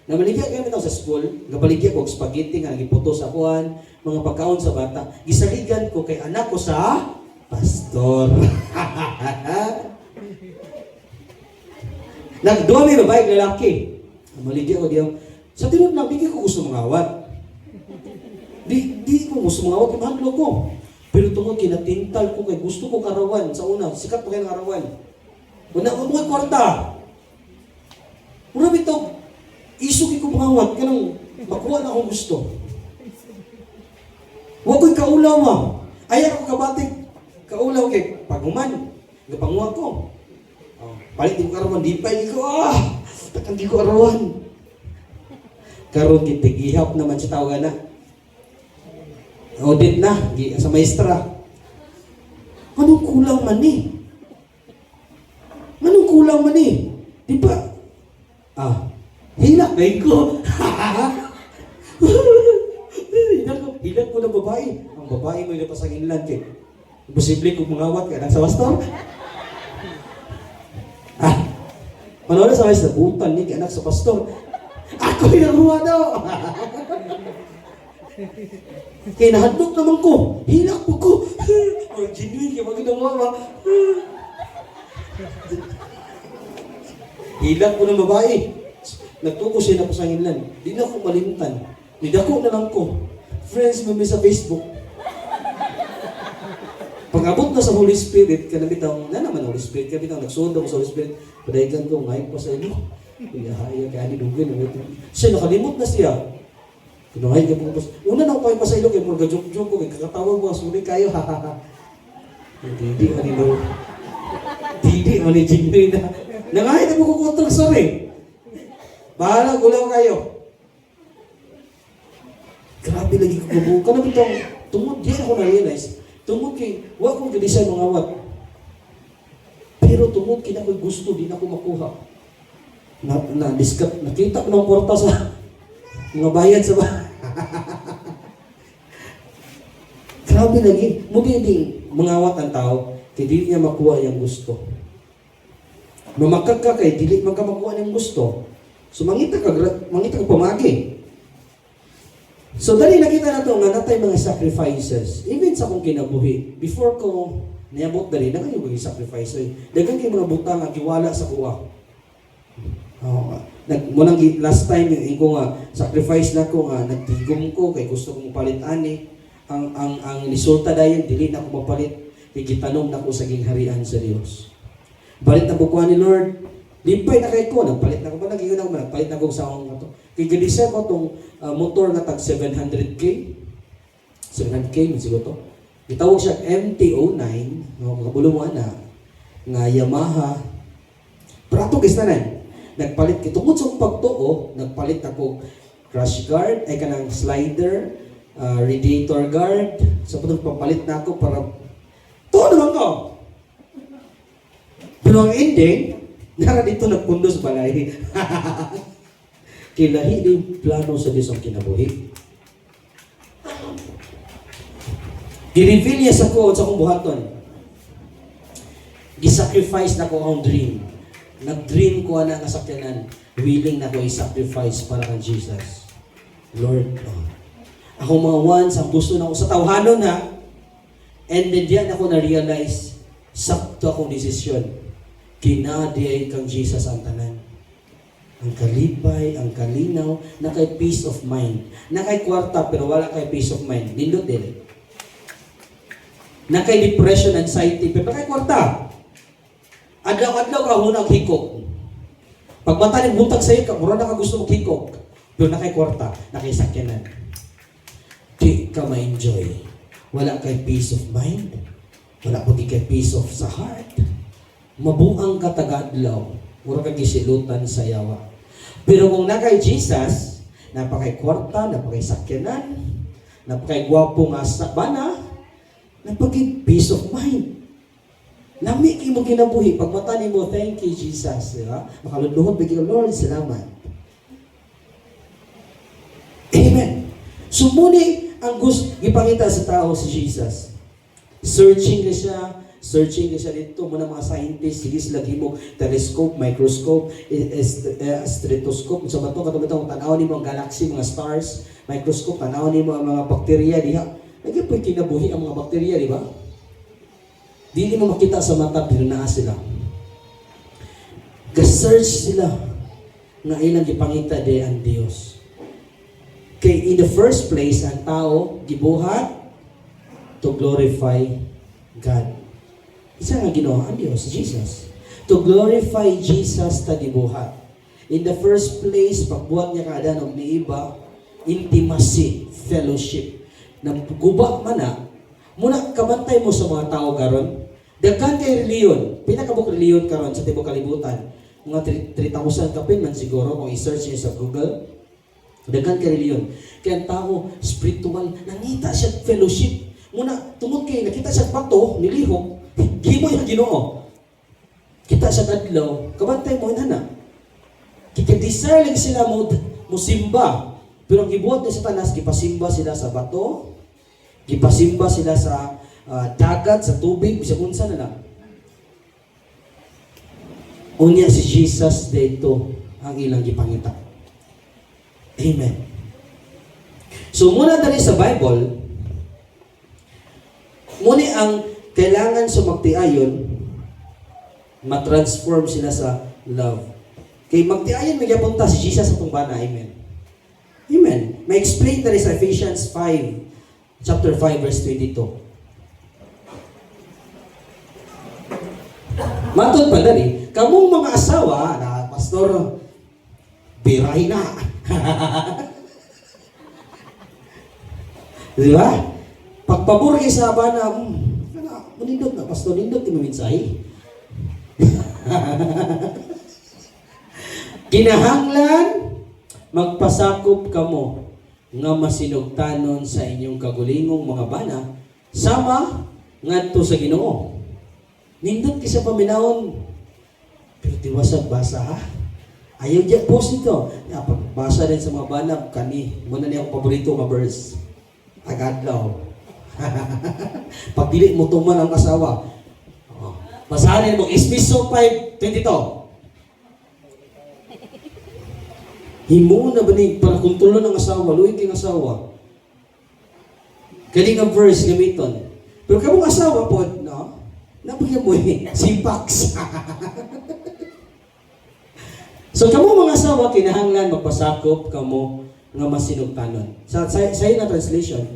3. Na maligya kami sa school, gabaligya ko og spaghetti nga nagiputo sa kuan, mga pagkaon sa bata. Gisaligan ko kay anak ko sa pastor. Nagduha may babae lalaki. Maligya ko diyan. Sa tinud lang, di ko gusto mangawat. Di ko gusto mangawat, imahadlo ko. Pero tungod kinatintal ko kay gusto ko karawan sa una, sikat pa kayo ng karawan. Una ko mga kwarta. Mura bitaw, isog ko mangawat kanang makuha na akong gusto. Wa ko'y kaulaw ma. Ayaw ko kabatik kaulaw kay paguman, gapanguha ko. Oh, palit di ko karawan, di pa di ko takang di ko arawan. Karon gitigihap naman sa tawagan na. Audit na, sa maestra. Anong kulang man eh? Anong kulang man eh? Di ba? Hilak na ko. Hilak ko ng babae. Ang babae mo yung napasanginlan kay. Imposible kung mangawat ka nang sa pastor. Manood sa maestra, butan ni anak sa pastor. Ako yung nakuha daw. Kaya nahadlok naman ko. Hilak po ko. Oh, genuine kaya magandang mama. Hilak ko ng babae. Nagtuko siya na pasanginlan. Di na ako malimtan. Nidako na lang ko. Friends mo mi sa Facebook. Pag-abot na sa Holy Spirit, kana bitaw, na naman Holy Spirit, kana bitaw, nagsuod ako sa Holy Spirit, padayagan ko, ngayon pa sa inyo. Kuya, haya, kaya ni Dugin. Siya, nakalimot na siya. Kinuhay ka po. Una na ako pa sa ilo, kay murga joke-joke ko, kay kakatawag ko, suli kayo, ha ha ha. Hindi, hindi man ilo. Hindi man ni Jimmy na. Nangahay na mo kukontrol, sorry. Bahala, gulaw kayo. Grabe lagi ko kabuo. Kana bitong, tungod, di ako na-realize. Tungod kay, wa ko ga-design mga wat. Pero tungod kay na ako'y gusto, di na ako makuha. Na, diskat, nakita ko ng kwarta sa mga bayad sa ba. Grabe lagi. Mudi ding mangawat ang tao, kay dili niya makuha yung gusto. Mamakag ka kay dili man ka makuha niyang gusto. So mangita ka pamagi. So dali nakita na to nga natay mga sacrifices. Even sa akong kinabuhi, before ko niabot dali na kayo mga sacrifice. Daghan kay mga butang nga giwala sa kuha. Oh, nag mo last time yung ko nga sacrifice na ko nga nagtigom ko kay gusto kong palit ani ang resulta dayon, dili na ko mapalit kay gitanom na ko sa gingharian sa Dios. Palit na ko ni Lord. Limpay na kay ko, nagpalit na ko ba, nag-ingon ako, nagpalit na ko sa akong ato. Kay ga-design ko tong motor nga tag 700K. 700K man siguro to. Gitawag siya MT-09, no, kabulo mo ana nga Yamaha. Pero ato guys tanan, nagpalit kay tungod sa akong pagtuo, nagpalit ako crash guard, ay kanang slider, radiator guard. Sa so, papalit na ako para tuo naman ko. Pero ang ending, nara dito nagpundo sa balay. Kay lahi din plano sa Diyos ang kinabuhi. Gi-reveal niya sa ko sa akong buhaton. Gi-sacrifice na ko ang dream. Nag-dream ko na nga sakyanan. Willing na ko i-sacrifice para kang Jesus. Lord, oh. Ako mga wants, ang gusto na ako sa tawhanon ha. And then diyan ako na-realize, sakto akong desisyon. Kinadiay kang Jesus ang tanan. Ang kalipay, ang kalinaw, na kay peace of mind. Na kay kwarta pero wala kay peace of mind. Nindot dili. Na kay depression, anxiety, pero kay kwarta. Adlaw-adlaw ka hunag hikog. Pag mata ni buntag sa'yo ka, mura na ka gusto mong hikog. Pero na kay kwarta, na kay sakyanan. Di ka ma-enjoy. Wala kay peace of mind. Wala pa kay peace of sa heart. Mabuang ka taga-adlaw. Mura ka gisilutan sa yawa. Pero kung na kay Jesus, napakay kwarta, napakay sakyanan, napakay gwapo nga sa bana, napakay peace of mind. Lami kay mo kinabuhi. Pag mata nimo, "Thank you, Jesus." Di ba? Makaluluhod bigyan, "Lord, salamat." Amen. So muni ang gusto gipangita sa tao si Jesus. Searching ka siya dito muna mga scientists, sige sila himog telescope, microscope, stethoscope, sa bato katong bitong tan-aw nimo ang galaxy, mga stars, microscope, tan-aw nimo ang mga bakterya diha. Lagi po'y kinabuhi ang mga bakterya, di ba? Dili mo makita sa mata pero naa sila. Ga-search sila nga ilang gipangita de ang Dios. Kay in the first place, ang tao gibuhat to glorify God. Isa nga Ginoo ang Dios, si Jesus. To glorify Jesus ta gibuhat. In the first place, pagbuhat niya ka Adan og ni Eva, intimacy, fellowship. Nagguba man na, muna kabantay mo sa mga tao karon. Daghan kay reliyon, pinakabuk reliyon karon sa tibuok kalibutan. Mga 3,000 kapin man siguro kung i-search niyo sa Google. Daghan kay reliyon. Kaya ang tao spiritual, nangita siya fellowship. Muna tungod kay nakita siya bato, nilihok, gimo yung Ginoo. Kita siya kadlaw, kabantay mo inana. Kaya desire lang sila mo musimba. Pero ang gibuhat ni Satanas, gipasimba sila sa bato, gipasimba sila sa dagat, sa tubig, bisag unsa na lang. Unya si Jesus dito ang ilang gipangita. Amen. So muna dali sa Bible, muni ang kailangan sa magtiayon, matransform sila sa love. Kay magtiayon magyapon ta si Jesus atong bana, amen. Amen. May explain na rin sa Ephesians 5, chapter 5, verse 22. Matod pa dali, kamong mga asawa, na pastor, biray na. Di ba? Pagpabor kay sa bana, kana, manindot na, pastor, nindot ti mensahe. Kinahanglan magpasakop kamo nga masinugtanon sa inyong kagulingong mga bana sama ngadto sa Ginoo. Nindot kay sa paminawon, pero tiwasag basa ha. Ayaw diya post nito. Ya, pagbasa din sa mga bana kani, muna niya akong paborito nga verse. Tagadlaw. Pag dili mo tuman ang asawa. Oh. Basahin mo Efeso 5:22. Himo na ba ni para kontrolon ang asawa, luwing kay asawa. Kani nga verse gamiton. Pero kamong asawa pod, no? Napagyan mo eh, simpaks. So kamo mga asawa kinahanglan magpasakop kamo nga masinugtanon. Sa na translation,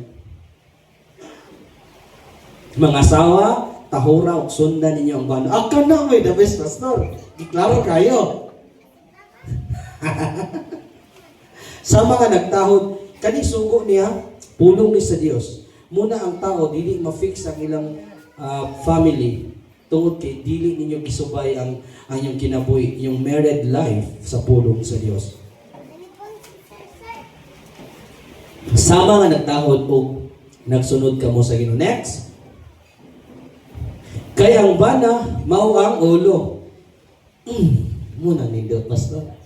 mga asawa, tahura ug sundan ninyo ang bana. Ah, kana may the best pastor. Giklaro kayo. Sa mga nagtahod, kani sugo niya, pulong ni sa Dios. Muna ang tao dili ma-fix ang ilang family tungod kay dili ninyo gisubay ang inyong kinabuhi, yung married life sa pulong sa Dios. Sa mga nagtahod og nagsunod kamo sa Ginoo. Next. Kay ang bana mao ang ulo. Muna nindot pastor.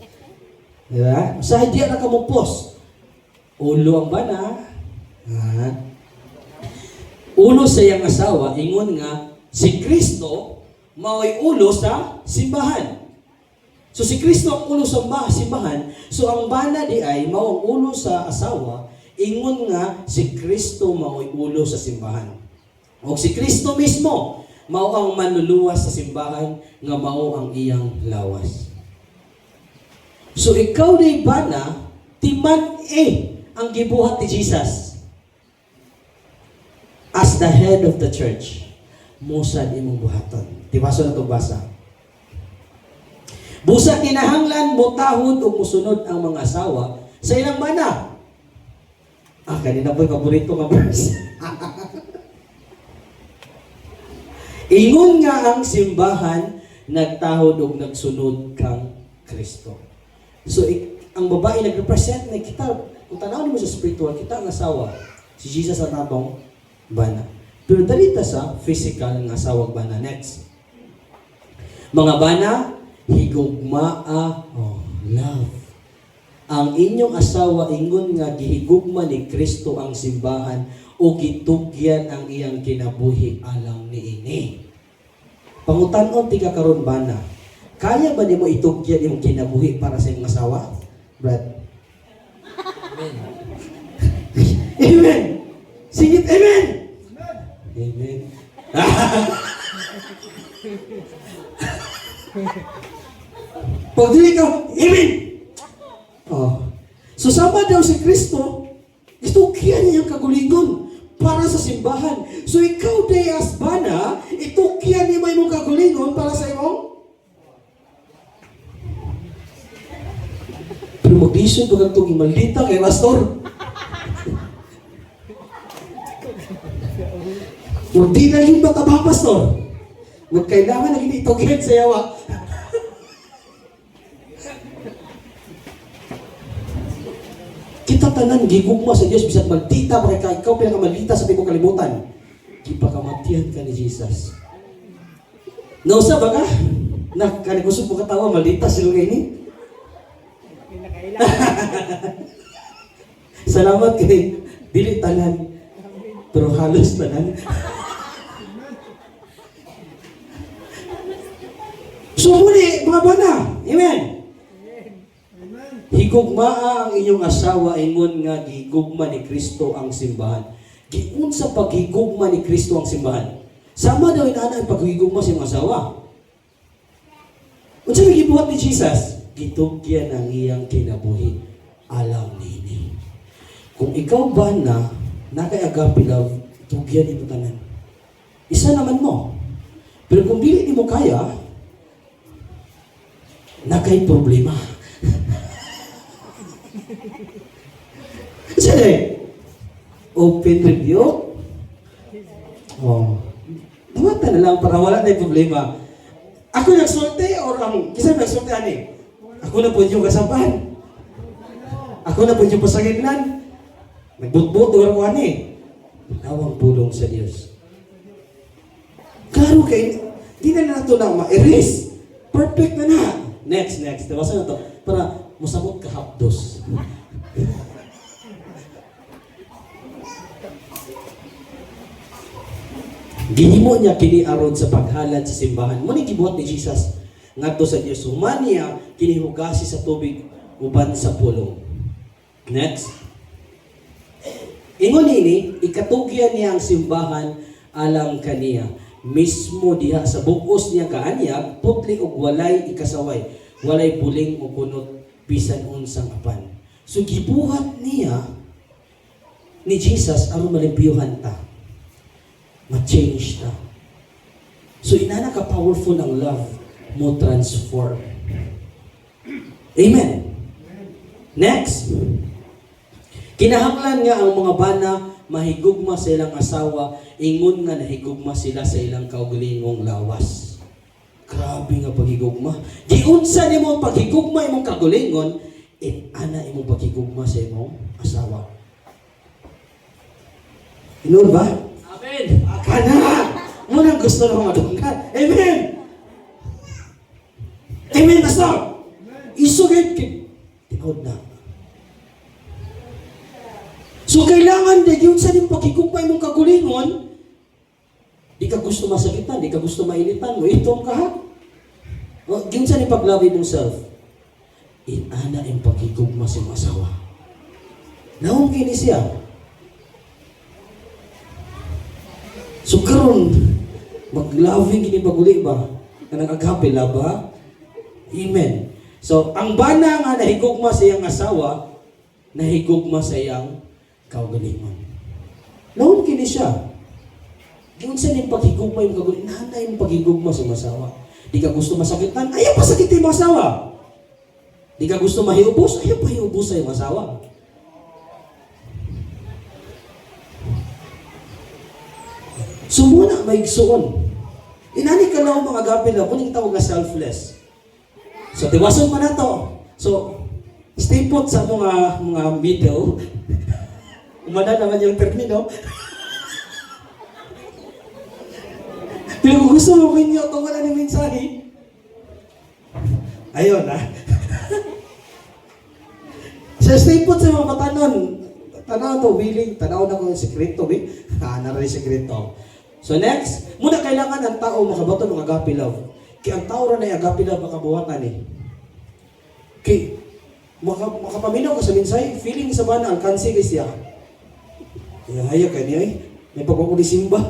Diba? Sa hindi na kamo post. Ulo ang bana. Ha? Ulo sa iyang asawa, ingon nga si Kristo mao'y ulo sa simbahan. So si Kristo ang ulo sa simbahan, so ang bana di ay mao ang ulo sa asawa, ingon nga si Kristo mao'y ulo sa simbahan. O si Kristo mismo mao ang manluluwas sa simbahan nga mao ang iyang lawas. So ikaw day bana, timan eh ang gibuhat ni Jesus as the head of the church. Musad imong buhaton. Tibaso na itong basa. Busa kinahanglan motahod o musunod ang mga asawa sa ilang bana. Ah, kanina po'y paborito nga verse. Ingon nga ang simbahan nagtahod og nagsunod kang Kristo. So ang babae nagrepresent na kita, kung tanaw mo sa spiritual, kita ang asawa, si Jesus ang atong bana. Pero dalita sa physical nga asawa bana. Next. Mga bana, higugmaa, oh, love. Ang inyong asawa ingon nga gihigugma ni Kristo ang simbahan o gitugyan ang iyang kinabuhi alang niini. Pangutan-on ti ka karon bana. Kaya ba nimo itugyan imong kinabuhi para sa imong asawa? Brad. Amen. Amen. Sing it, amen. Amen. Pag dili ka, amen. Oh. So sama daw si Kristo, itukyan niya ang kagulingon para sa simbahan. So ikaw day as bana, itukyan niya imong kagulingon para sa imong. Pero magdisod ba kang maldita kay pastor? Hindi na yun matabang, pastor. Huwag kailangan na ginitugin sa yawa. Kita tanan, gigugma sa Diyos, bisag maldita, pa kay ikaw pinakamalita sa tibok kalibutan. Gipakamatian ka ni Jesus. Nausa ba ka? Na, kanikusog mo katawa, maldita sila kayo ni. Salamat kay dili tanan, pero halos tanan. So muli, mga bana, amen. Higugmaa ang inyong asawa ingon nga gigugma ni Kristo ang simbahan. Giunsa paghigugma ni Kristo ang simbahan. Sama daw inaana ang paghigugma sa imong asawa. Unsa may gibuhat ni Jesus? Gitugyan ang iyang kinabuhi alang nini. Kung ikaw ba na nakay agape love, tugyan imo tanan. Isa naman mo. Pero kung dili nimo kaya, nakay problema. Sige. Open review. Oh. Tawatan na lang para wala na yung problema. Ako nagsulti or ang kisa nagsulti ani? Ako na po yung kasapan. Ako na po yung pasagitnan. Nagbutbut or ko ani. Nawang pulong sa Dios. Klaro kay di na nato na ma-erase. Perfect na na. Next, next. Diba na to? Para musabot ka hapdos. Gihimo niya kini aron sa paghalad sa simbahan. Mo ni gibuhat ni Jesus ngadto sa Dios. Human niya kini hugasi sa tubig uban sa pulong. Next. Ingon ini, ikatugyan niya ang simbahan alang kaniya. Mismo diha sa bugos niya kaanyag, putli og walay ikasaway, walay buling o kunot bisan unsang apan. So gibuhat niya ni Jesus aron malimpyuhan ta. Ma-change ta. So inana ka powerful ang love mo transform. Amen. Next. Kinahanglan nga ang mga bana mahigugma sa ilang asawa, ingon nga nahigugma sila sa ilang kaugalingong lawas. Grabe nga paghigugma. Giunsa nimo ang paghigugma imong kaugalingon, in-ana imong paghigugma sa imong asawa. Tinuod ba? Amen. Kana! Munang gusto ng mga dunggan. Amen! Amen, Pastor! Isugid kay tinuod na. So kailangan na yun sa niyong paghigugma imong kagulingon, di ka gusto masakitan, di ka gusto mainitan mo, itom ka ha? O, yun sa niyong pag-love imong self. Inana yung paghigugma sa imong asawa. Naong kini siya. So karon mag-loving kini paguli ba? Kanang agape love ba? Amen. So ang bana nga nahigugma sa iyang asawa, nahigugma sa iyang kaugalingon. Naon kini siya. Giunsa ning paghigugma imong kaugalingon? Nanay imong paghigugma sa imong asawa. Di ka gusto masakitan, ayaw pasakitin imong asawa. Di ka gusto mahiubos, ayaw pahiubos sa imong asawa. So muna may igsuon. Inani ka lang mga agape love, kuning tawag nga selfless. So tiwason pa na to. So stay put sa mga middle. Umana naman yung termino. Pero kung gusto mo ninyo, ito wala ni mensahe. Ayun ah. So stay put sa mga batanon. Tanaw to, willing. Tanaw na ko yung sekreto, eh. Ah, nara yung sekreto. So next, muna kailangan ang tao makabato ng agape love. Kaya ang tao ra na agape love makabuhatan eh. Kay makapaminaw ka sa mensahe, feeling sa bana ang kansi kay siya. Kaya haya ka niya eh. May pagkukulisimba.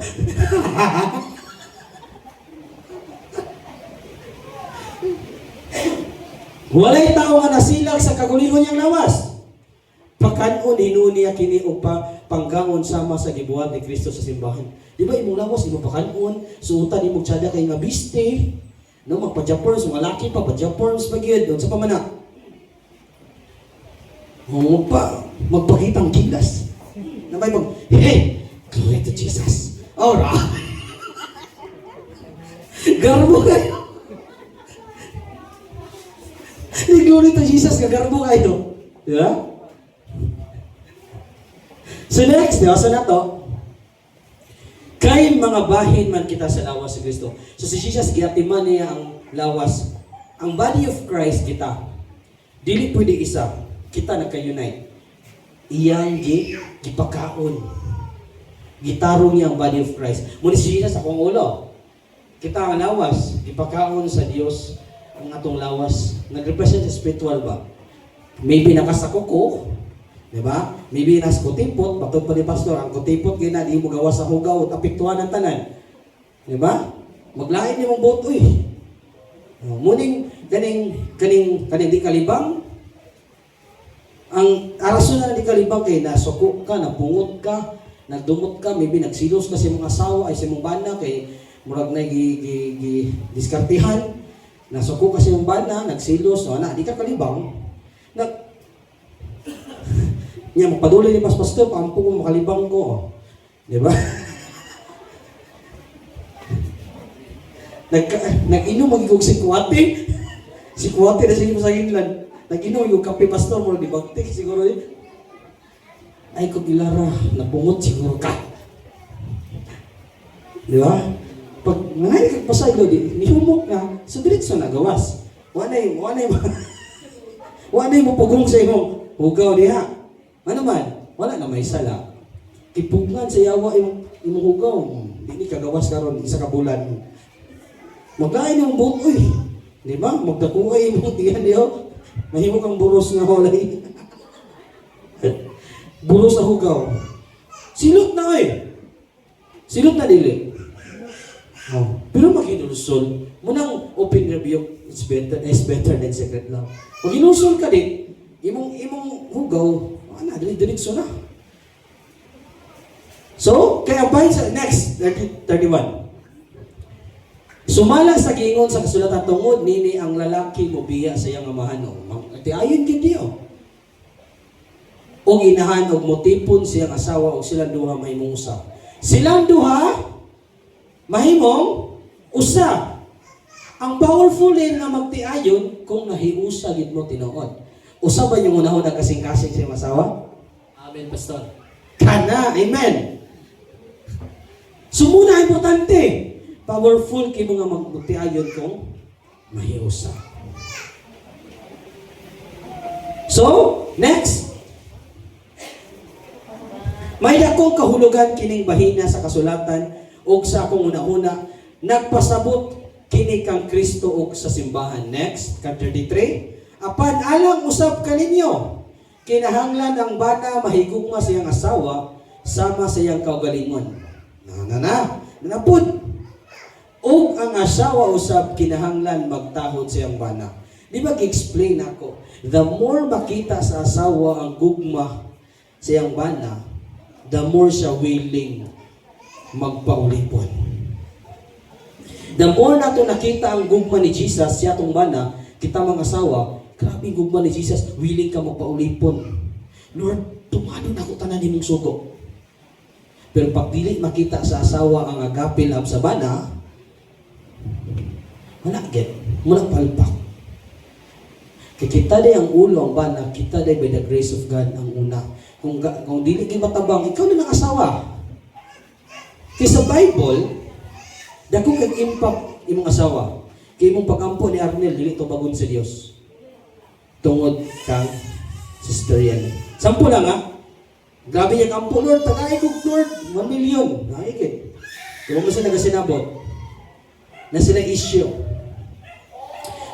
Walay tao nga nasilag sa kagulingon niyang lawas. Pakanon hinuon niya kini og pa panggangon sama sa gibuhat ni Kristo sa simbahan. Di ba imong lawas imong pakanon, suotan imong tsada kay nga biste. No, magpa-japorms, mga laki pa pa-japorms pa gyud, unsa pa man na. Oh, magpakitang gilas. Na may mag, hey, glory to Jesus. Alright. Garbo kayo. Ni glory to Jesus, kagarbo kayo. Di ba? So next, di ba? So na to, kay mga bahin man kita sa lawas si Kristo. So si Jesus, giatiman niya ang lawas. Ang body of Christ kita. Dili pwede isa. Kita nagka-unite. Iyang gipakaon. Gitarong niya ang body of Christ. Muna si Jesus akong ulo. Kita ang lawas, gipakaon sa Dios ang atong lawas. Nag-represent sa spiritual ba? Maybe nakasako ko, di ba? Maybe nas kutipot, batod pa ni pastor, ang kutipot gina di mo gawas sa hugaw, apektuhan ang tanan. Di ba? Maglain nimong buot uy. Oh, muning kaning kaning kaning di kalibang. Ang arason na di kalibang kay nasuko ka, napungot ka, nagdumot ka, maybe nagsilos ka sa imong asawa ay sa imong bana kay murag na gi, gi, gi diskartihan. Nasuko ka sa imong bana, nagsilos, no, ana di ka kalibang. Nag Nya magpadulay ni pas pastor, paampo ko makalibang ko. Di ba? Nag-inom magigog si Kuwate. Si Kuwate na siya sa England. Nag-inom yung kape, pastor, mo di bagtik siguro eh. Ay ko gilara, napungot siguro ka. Di ba? Pag ngayon kag pasaylo di nihumok na, so diretso na gawas. Wa nay mo pugong sa imong hugaw diha. Ano man, wala na may sala. Kipugngan sa yawa imong hugaw. Di ni kagawas karon isa ka bulan. Maglain yung buot, uy. Di ba? Magdakuay imong tiyan diho. Mahimo kang buros nga walay. Buros sa hugaw. Silot na oy. Silot na dili. Oh. Pero maghinulsol. Munang open rebuke is better than secret love. Maghinulsol ka din, imong hugaw, ana dili diretso na. So, kaya bahin sa next 30, 31. Sumala sa giingon sa kasulatan, tungod nini ang lalaki mobiya sa iyang amahan o ayon gid diyo. Og inahan og motipon siyang asawa og silang duha mahimong usa. Silang duha mahimong usa. Ang powerful din nga magtiayon kung nahiusa gid mo tinuod. Usa ba yung unahon ang kasing-kasing sa iyong asawa? Amen, Pastor. Kana, amen. Sumuna importante. Powerful kay mga magtiayon kung mahiusa. So, next. May dakong kahulugan kining bahina sa kasulatan ug sa akong una-una nagpasabot kini kang Kristo ug sa simbahan. Next, kan 33. Apan alang usab kaninyo, kinahanglan ang bana mahigugma sa iyang asawa sama sa iyang kaugalingon. Na na na, napud. Ug ang asawa usab kinahanglan magtahod sa iyang bana. Di ba gi-explain ako? The more makita sa asawa ang gugma sa iyang bana, the more siya willing magpaulipon. The more nato nakita ang gugma ni Jesus sa atong bana, kita mga asawa, grabe ang gugma ni Jesus, willing ka magpaulipon. Lord, tumano na ako tanan nimong sugo. Pero pag dili makita sa asawa ang agape love sa bana, wala get, wala palpak. Kay kita day ang ulo ang bana, kita day by the grace of God ang una. Kung dili kay matabang, ikaw na lang asawa. Kay sa Bible, dako kay impact imong asawa. Kay imong pagampo ni Arnel dili to bagon sa Dios. Tungod kang Sister Yan. Sampo lang ha. Grabe niya kampo, Lord, tagay ko, Lord, 1 million. Naikit. Kung mo siya nagasinabot, na sila issue.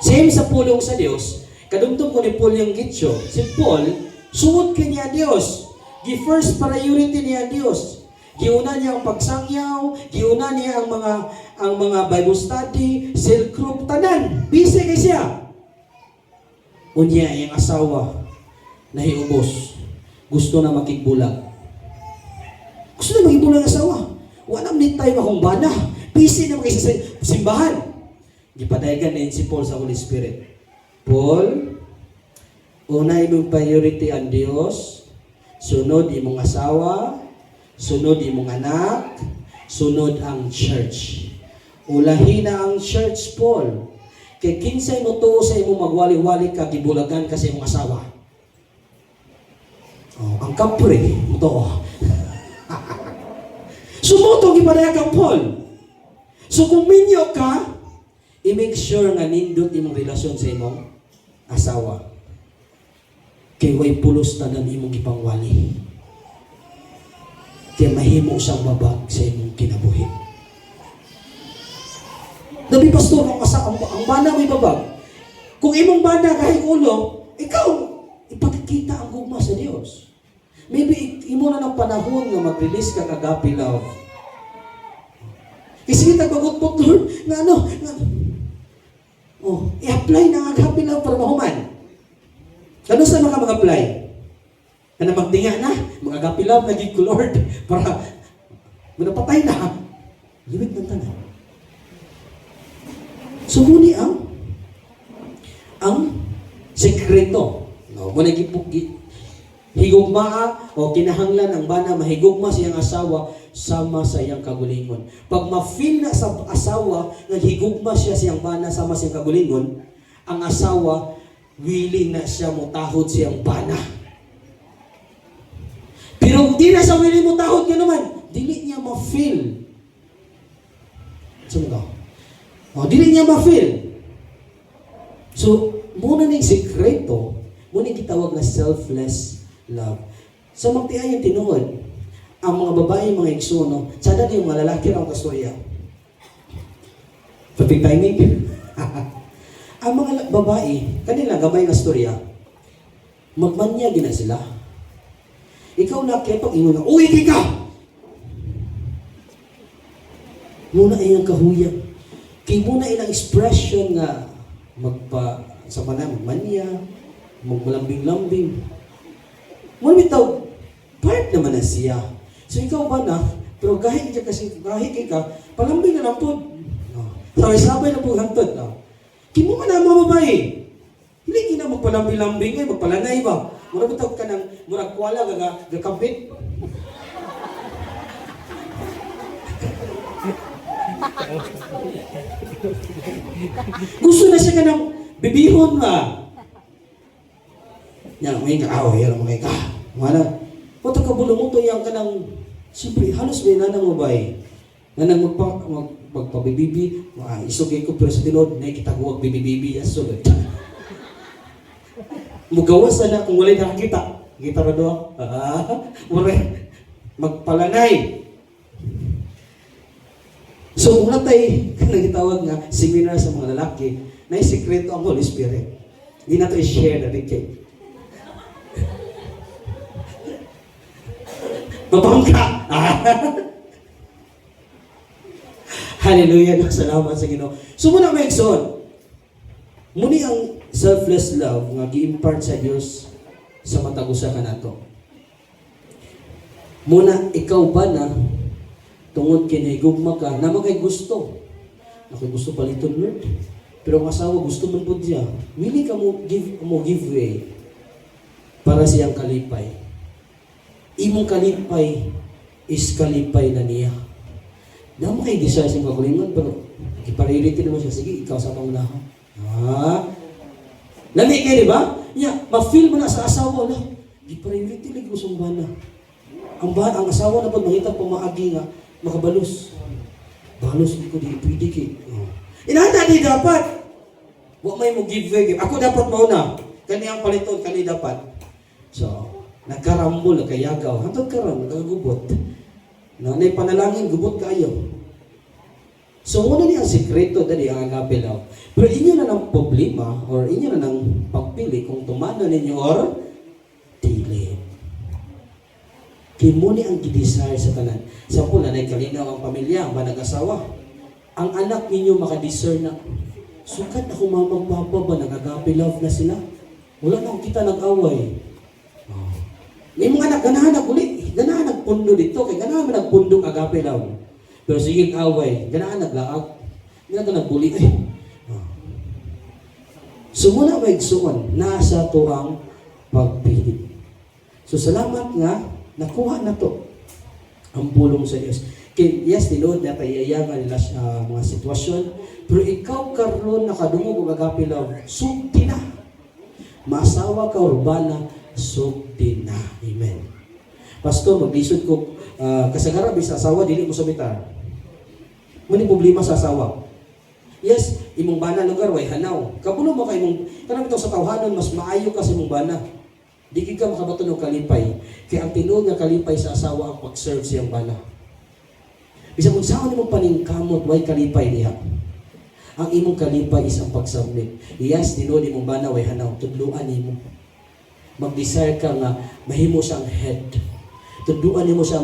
Same sa pulong sa Dios, kadumdum ko ni Paul yung gityo. Si Paul, suot kanya Dios. Gi first priority niya Dios. Giuna niya ang pagsangyaw, giuna niya ang mga Bible study, cell group, tanan. Busy kay siya. Unya iyang asawa nahiubos. Gusto na makigbulag. Gusto na makigbulag ang asawa. Wala ni tayo akong bana. Busy na makisa sa simbahan. Gipadayagan na si Paul sa Holy Spirit. Paul, una imong priority ang Dios, sunod imong asawa, sunod imong anak, sunod ang church. Ulahi na ang church, Paul. Kay kinsay mo tuo sa imong magwali-wali ka, gibulagan ka sa imong asawa. Oh, ang kapre, mo tuo. Sumuto gipadayag kang Paul. So kung minyo ka, i-make sure nga nindot imong relasyon sa imong asawa. Kay way pulos tanan imong gipangwali. Kay mahimo siyang babag sa imong kinabuhi. Labi, pastor, ang bana may babag. Kung imong bana kahit ulo, ikaw, ipakikita ang gugma sa Dios. Maybe imo na ng panahon nga mag-release ka agape love. Kasi kita pagutpot, Lord, nga ano, nga, oh, i-apply na ang agape love para mahuman. Ano sa mga mag-apply? Kana magtinga na, mga agape love na gid ko, Lord, para manapatay na. Liwit ng tanan. So muni ang sekreto. No, mo na higugmaa o kinahanglan ang bana mahigugma siyang asawa sama sa iyang kagulingon. Pag ma-feel na sa asawa nga higugma siya siyang bana sama sa iyang kagulingon, ang asawa willing na siya motahod siyang bana. Pero kung di na siya willing motahod nga naman, dili niya ma-feel. Saan ka? O, dili niya ma-feel. So, muna ning sikreto, muna gitawag na selfless love. Sa magtiayon tinuod, ang mga babae, mga igsoon, no, sada yung mga lalaki ang kastorya. Perfect timing. Ang mga babae, kanila gamay nga storya, magmanya gina sila. Ikaw na kaya pag ingon na, "Uy, di ka!" Muna iyang kahuyang. Kay muna ilang expression nga magpa sa mana magmanya, magmalambing-lambing. Muna bitaw, part naman na siya. So ikaw ba na, pero gahi ka kasi, gahi kay ka, palambing na lang po. No. Sabay-sabay na po hantod. No. Kimo man ang mga babae. Hindi kina magpalambing-lambing ay magpalanay ba? Murag bitaw ka ng murag kuwala ga gakabit. Gusto na siya ka ng bibihon ba? Yan, may ka, yan, may ka. Wala. Wato ka bulong mo yang ka ng, siyempre, halos may nanang babae. Nanang magpabibibi, isugay ko, pero sa tinuod, na kitagwag bibibibi, yes, sulod. Mugawas na kung wala'y nakakita. Kita ra do. Ah, mura, magpalanay. So kung natay kanang gitawag nga seminar sa mga lalaki, na sikreto ang Holy Spirit. Hindi na to i-share na rin kay. Mapangka! Ah. Hallelujah. No? Salamat sa Ginoo. So muna may igsoon. Muni ang selfless love nga gi-impart sa Dios sa matag usa kanato. Muna ikaw ba na tungod kay nahigugma ka na kay gusto. Ako gusto paliton, Lord. Pero ang asawa gusto man pud siya. Wili ka mo give way para siyang kalipay. Imong kalipay is kalipay na niya. Na mo kay desire sa kagulingon pero gipaririti naman siya, sige, ikaw sa pangunahan. Ah. Lami kay, di ba? Nya, ma-feel mo na sa asawa na. Gipriority lagi ko sa bana. Ang asawa na pag mangita pamaagi nga makabalos. Balos ko di pwede kay. Oh. Inana di dapat. Wa may mo give way. Ako dapat mauna. Kani ang paliton kani dapat. So, nagkarambol, nagkayagaw. Hantod karon nagkagubot. Na nay panalangin gubot kaayo. So, muna niya ang sikreto dali ang agape love. Pero inyo na ng problema or inyo na ng pagpili kung tumano ninyo or dili. Kay mo ni ang gidesire sa tanan. Sa pula na kalinaw ang pamilya, ang manag-asawa. Ang anak ninyo makadiscern na, sukat ako mama papa ba, nag-agape love na sila. Wala na akong kita nag-away. Oh. May mga anak, ganahan nag uli. Ganahan nagpundo dito. Kay ganahan man nagpundo agape love. Pero sige away, ganahan naglaag. Ganahan ka nagbuli. Eh. Oh. So muna may igsuon, nasa to ang pagpili. So salamat nga, nakuha na to ang pulong sa Diyos. Kay, yes, tinuod na tayayangan nila mga sitwasyon, pero ikaw karon nakadungog og agape love, sugti na. Maasawa ka urbana, sugti na. Amen. Pastor, maglisod ko, kasagara sa asawa, dili mo sumitar. Muni problema sa asawa. Yes, imong bana lugar way hanaw. Kabulo mo kay imong kanang bitaw sa tawhanon mas maayo ka sa imong bana. Di gid ka makabaton og kalipay. Kay ang tinuod nga kalipay sa asawa ang pag-serve siyang bana. Bisan kung saan imong paningkamot way kalipay diha. Ang imong kalipay is ang pag-submit. Yes, tinuod imong bana way hanaw, tudluan nimo. Mag-desire ka nga mahimo siyang head. Tudluan nimo siya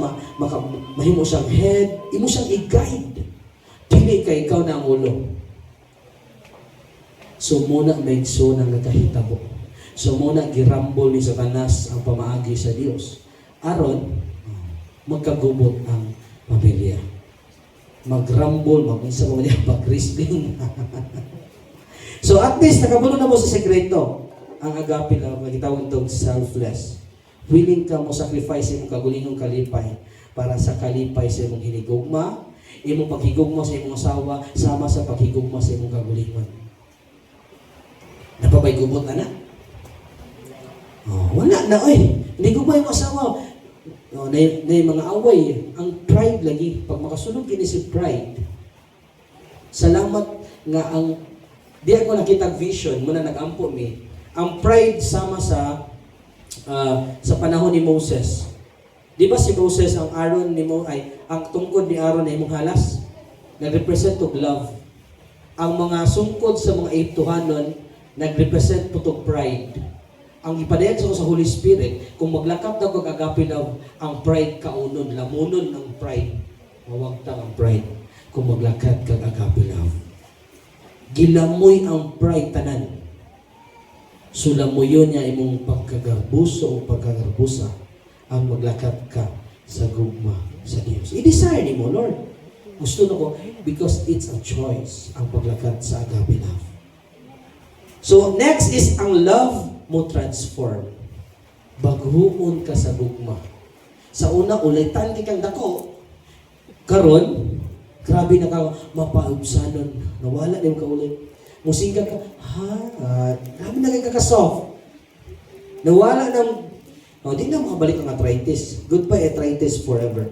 mahimo siyang head, imo siyang i-guide. Dili kay ikaw na ang ulo. So muna may igsoon ang nagkahitabo. So muna girambol ni Satanas ang pamaagi sa Dios. Aron magkagubot ang pamilya. Magrambol, magunsa pa man niya, pag-wrestling. So at least nakabulo na mo sa sekreto. Ang agape love, gitawag itong selfless. Willing ka mo sacrifice imong kagulingong kalipay para sa kalipay sa imong hinigugma, imong paghigugma sa imong asawa, sama sa paghigugma sa imong kagulingon. Naa pa bay gubot na na? Oh, wala na oy. Hindi ko ba yung asawa? Oh, na mga away. Ang pride lagi, pag makasulod kini si pride, salamat nga ang di ako nakita vision muna nagampo mi. Ang pride sama sa panahon ni Moses. Di ba si Moses, ang Aaron ni Mo ay ang tungkod ni Aaron na imong halas nagrepresent og love. Ang mga sungkod sa mga Egyptohanon nagrepresent po og pride. Ang ipadayag sa Holy Spirit, kung maglakap daw kag agape love, ang pride kaunon, lamunon ang pride. Mawagtang ang pride kung maglakad kag agape love. Gilamoy ang pride tanan. So lamuyon niya imong pagkagarbuso o pagkagarbusa ang maglakad ka sa gugma sa Dios. I-desire nimo, "Lord, gusto na ko," because it's a choice ang paglakad sa agape love. So next is ang love mo transform. Baghuon ka sa gugma. Sa una, ulitan kang dako. Karon, grabe na ka mapaubsanon. Nawala nimo kaulit. Musingka ka, ha? Ah, grabe na kay ka soft. Nawala ng, oh, di na makabalik ang arthritis. Goodbye arthritis forever.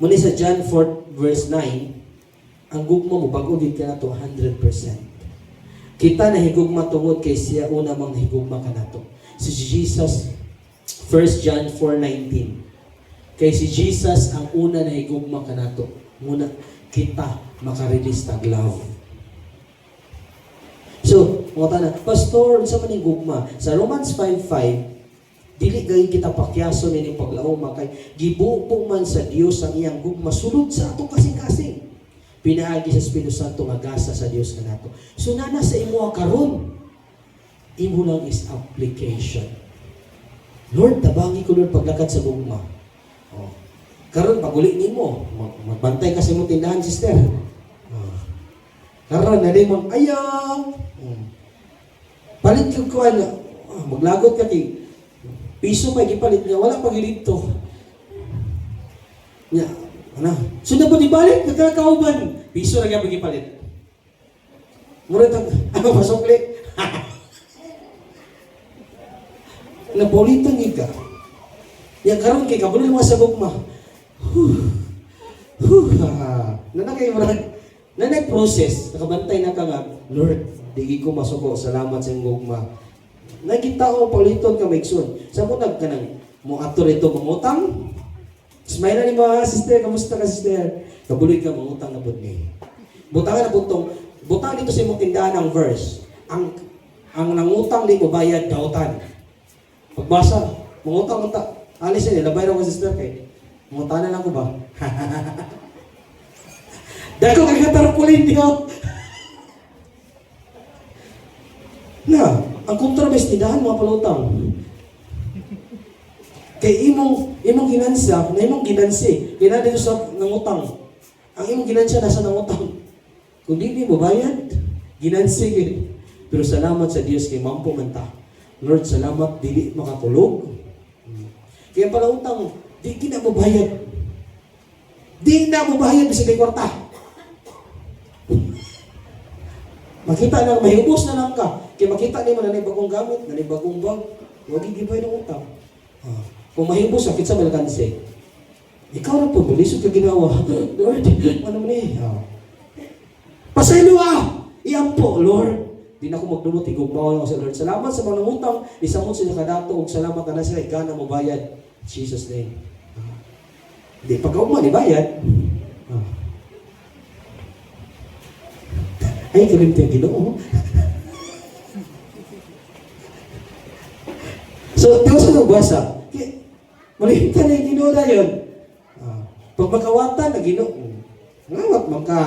Muni sa John 4 verse 9, ang gugma mo, bago gid ka na to 100%. Kita na higugma tungod kay siya una mang higugma kanato. Si Jesus, 1 John 4:19. Kay si Jesus ang una na higugma kanato. Muna kita makarelease tag love. So, mga tanan, "Pastor, unsa man ning gugma?" Sa Romans 5:5, dili gayud kita pakyason ining paglaoma kay gibubo man sa Dios ang iyang gugma sulod sa atong kasing-kasing. Pinaagi sa Espiritu Santo nga gasa sa Dios kanato. So nana sa imo karon. Imo lang is application. "Lord, tabangi ko, Lord, paglakad sa gugma." Oh. Karon paguli nimo, magbantay ka sa imong tindahan, sister. Oh. Karon na mo ayaw. Palit kag kuan, ah, maglagot ka kay piso pa gipalit niya, wala pa gilidto. Nya, ana. So na ba di balik nagkakauban? Piso ra gyud gipalit. Mura tag ano pasukli. Napolitan gid ka. Ya karon kay kabalo mo sa gugma. Huh. Huh. Ah. Nana kay murag nanay process, nakabantay na ka nga, "Lord, di ko masuko, salamat sa imong gugma." Nagita o paliton ka maigsoon. Sa mo nag kanang mo ato rito mangutang. Smile na ni mga sister, "Kamusta ka, sister?" Kabuloy ka mangutang na pud ni. Butangan na pud tong butang dito sa imong tindahan ang verse. Ang nangutang di mo bayad dautan. Pagbasa, mangutang unta. Alis niya, labay ra ko, sister, kay mangutana lang ko ba? Dako kay katarpulin diyo. Na, ang kontrabes tindahan mga palutang. Kay imong ginansya, na imong ginansi, kina dito sa nangutang. Ang imong ginansya nasa nangutang. Kung di mo bayad, ginansi gid. Pero salamat sa Dios kay mampo man ta. "Lord, salamat dili makatulog." Kaya pala utang, di gina mo bayad. Di na mo bayad bisag kay kwarta. Makita lang, mahubos na lang ka. Kaya makita nimo na bagong gamit, na bagong bag, wag gibay ng utang. Ah. Kung mahibos sakit sa malkanse. Ikaw na po, bulisod ka ginawa. "Lord, ano man eh?" Ah. Pasaylo ah! Iampo, "Lord. Di na ako magdumot, higugmaon ako sa Lord. Salamat sa mga nangutang, isamot sila kadato, ug salamat na sila, igana mo bayad. In Jesus' name." Ah. Di, pagkaugma, ni bayad. Ah. Ay, kalimti ang Ginoo. So, tiwas sa basa. Malimtan na yung Ginoo na yun. Ah. Pag makawatan na Ginoo, ngawat man ka.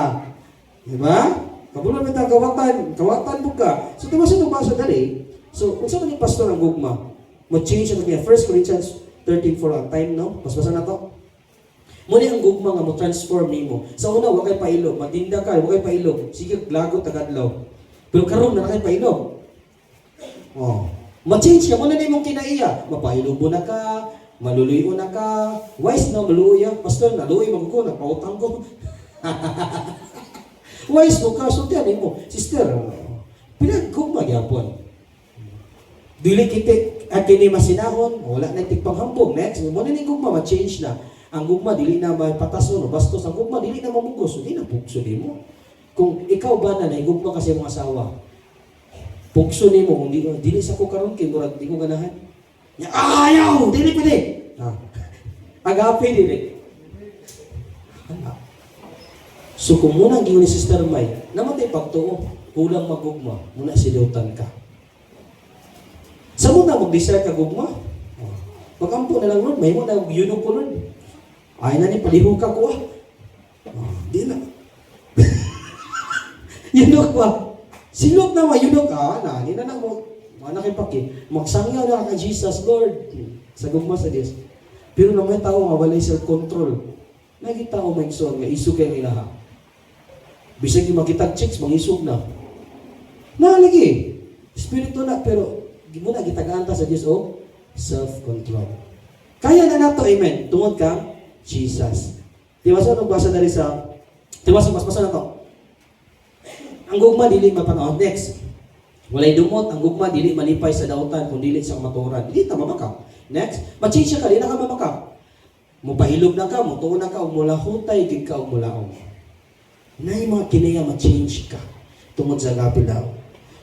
Di ba? Kabulan mo kawatan, kawatan mo ka. So, tiwas sa basa dali. So, unsa man ni, Pastor, ang gugma? Mo change ang kanya. 1 Corinthians 13:4 ang time, no? Basbasa na to. Muna ang gugma nga mo transform nimo. Sa una, wa kay pailog, matinda ka, wa kay pailog. Sige, lagot tagadlaw. Pero karon na kay pailog. Oh. Ma-change ka mo na nimong kinaiya. Mapailog mo na ka, maluluyo na ka. Wise na maluya. Pastor, naluoy man ko, nagpautang ko. Wise mo ka, sultihan nimo. Sister, pinagugma gyapon. Dili kiti at kini masinahon, wala na tigpanghambog. Next, mo na ning gugma ma-change na. Ang gugma dili na mapatason o bastos, ang gugma dili na mamugos, di na pugso nimo. Kung ikaw ba na nahigugma kasi imong asawa, pugso nimo kung di dili sa ko karon kay murag di ko ganahan. Nya ayaw, dili pwede. Ah. Agape dili. Ana. So kung muna ang giingon ni Sister May, namatay pagtuo, kulang magugma, muna silutan ka. Sa muna mag-desire ka gugma, oh. Magampo na lang, Lord, may mo na yunok ko, Lord. Ay na ni palihog ka ko ah. Oh, di na. Yunok ba? Silot na ma, yunok ka. Na, di na na mo. Mana kay paki. Magsangyaw na ka kay Jesus, Lord. Sa gugma sa Dios. Pero na may tao nga walay self-control. Nakita ko may igsoon nga isog kay ilaha. Bisag yung makitag chicks, mangisog na. Nalagi. Espiritu na, pero muna gitagaan ta sa Dios og self-control. Kaya na nato, amen. Tungod kang Jesus. Di ba sa anong basa na rin sa, di ba sa mas basa na to? Ang gugma dili mapanaon. Next. Walay dumot, ang gugma dili malipay sa dautan kung dili sa kamatuoran. Dili ta mamakak. Next, ma-change ka, dili na ka mamakak. Mupahilog na ka, mutuo na ka, ug mulahutay gid ka og mulaom. Nay mga kinaya ma-change ka tungod sa agape love.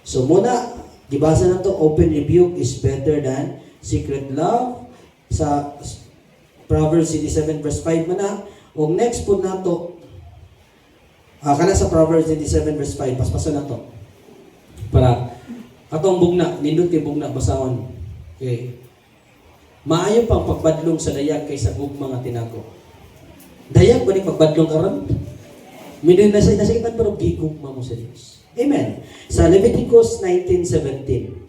So muna, gibasa na to, open rebuke is better than secret love sa Proverbs 27 verse 5 man na. Og next po nato, kana sa Proverbs 27 verse 5, paspasa na to. Para katong bugna, nindot kay bugna basahon. Okay. Maayo pang pagbadlong sa dayag kaysa gugma nga tinago. Dayag ba ni pagbadlong karon? Minun nasa nasa iban pero gigugma mo sa Dios. Amen. Sa Leviticus 19:17.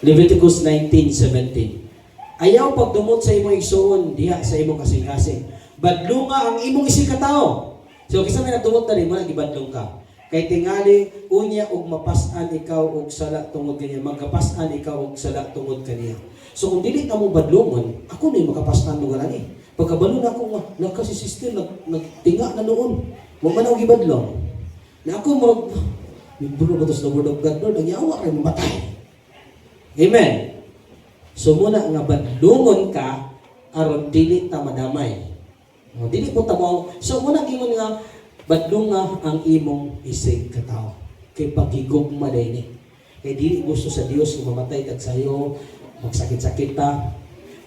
Leviticus 19:17. Ayaw pagdumot sa imong igsuon diha sa imong kasing-kasing. Badlunga ang imong isig katao. So kinsa may nagdumot na nimo, gibadlong ka. Kay tingali unya og mapas-an ikaw og sala tungod kaniya, magapas-an ikaw og sala tungod kaniya. So kung dili ka mo badlongon, ako na yung makapas-an mo ni. Pagkabalo na ako nga, naka si sister nagtinga na noon. Wa man ako gibadlong. Na ako murag mibro ba to sa word of God, Lord, ang yawa ray mamatay. Amen. So muna nga badlungon ka aron dili ta madamay. O, dili po ta mo. So muna gingon nga badlunga ang imong isig katao. Kay pagigugma day ni. Kay dili gusto sa Dios kung mamatay kag sayo, magsakit-sakit ta.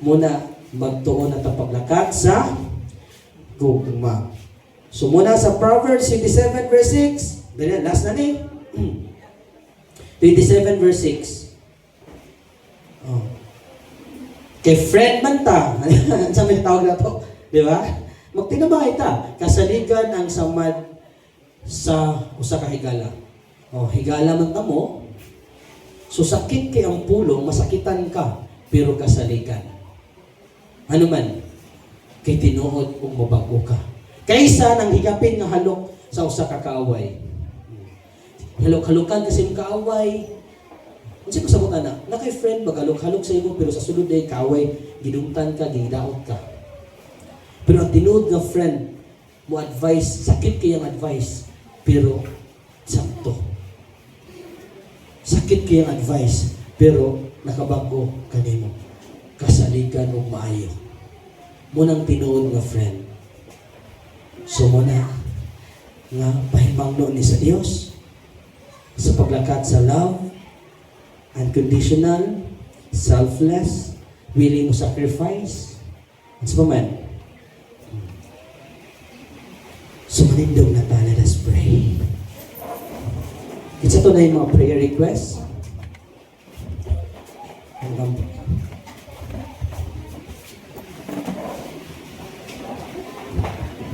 Muna magtuon na ta paglakat sa gugma. So muna sa Proverbs 27 verse 6. Dali, last na ni. 27 verse 6. Oh. Kay friend man ta. Sa may tawag na to. Di ba? Magtinabangay ta. Kasaligan ang samad sa usa ka higala. Oh, higala man ta mo. So sakit kay ang pulong, masakitan ka, pero kasaligan. Ano man, kay tinuod ug mabago ka. Kaysa nang higapin nga halok sa usa ka kaaway. Halok-halokan kasi yung kaaway. Unsa ko sabot ana? Na kay friend magalok-halok sa imo pero sa sulod day kaaway, gidumtan ka, gidaot ka. Pero ang tinuod nga friend mo advice, sakit kayang advice, pero sakto. Sakit kayang advice, pero nakabago kanimo. Kasaligan og maayo. Munang tinuod nga friend. So muna nga pahimangno ni sa Dios sa paglakat sa love, unconditional, selfless, willing mo sacrifice. Unsa pa man? So manindog na ta, let us pray. Isa to na yung mga prayer requests. Hanggang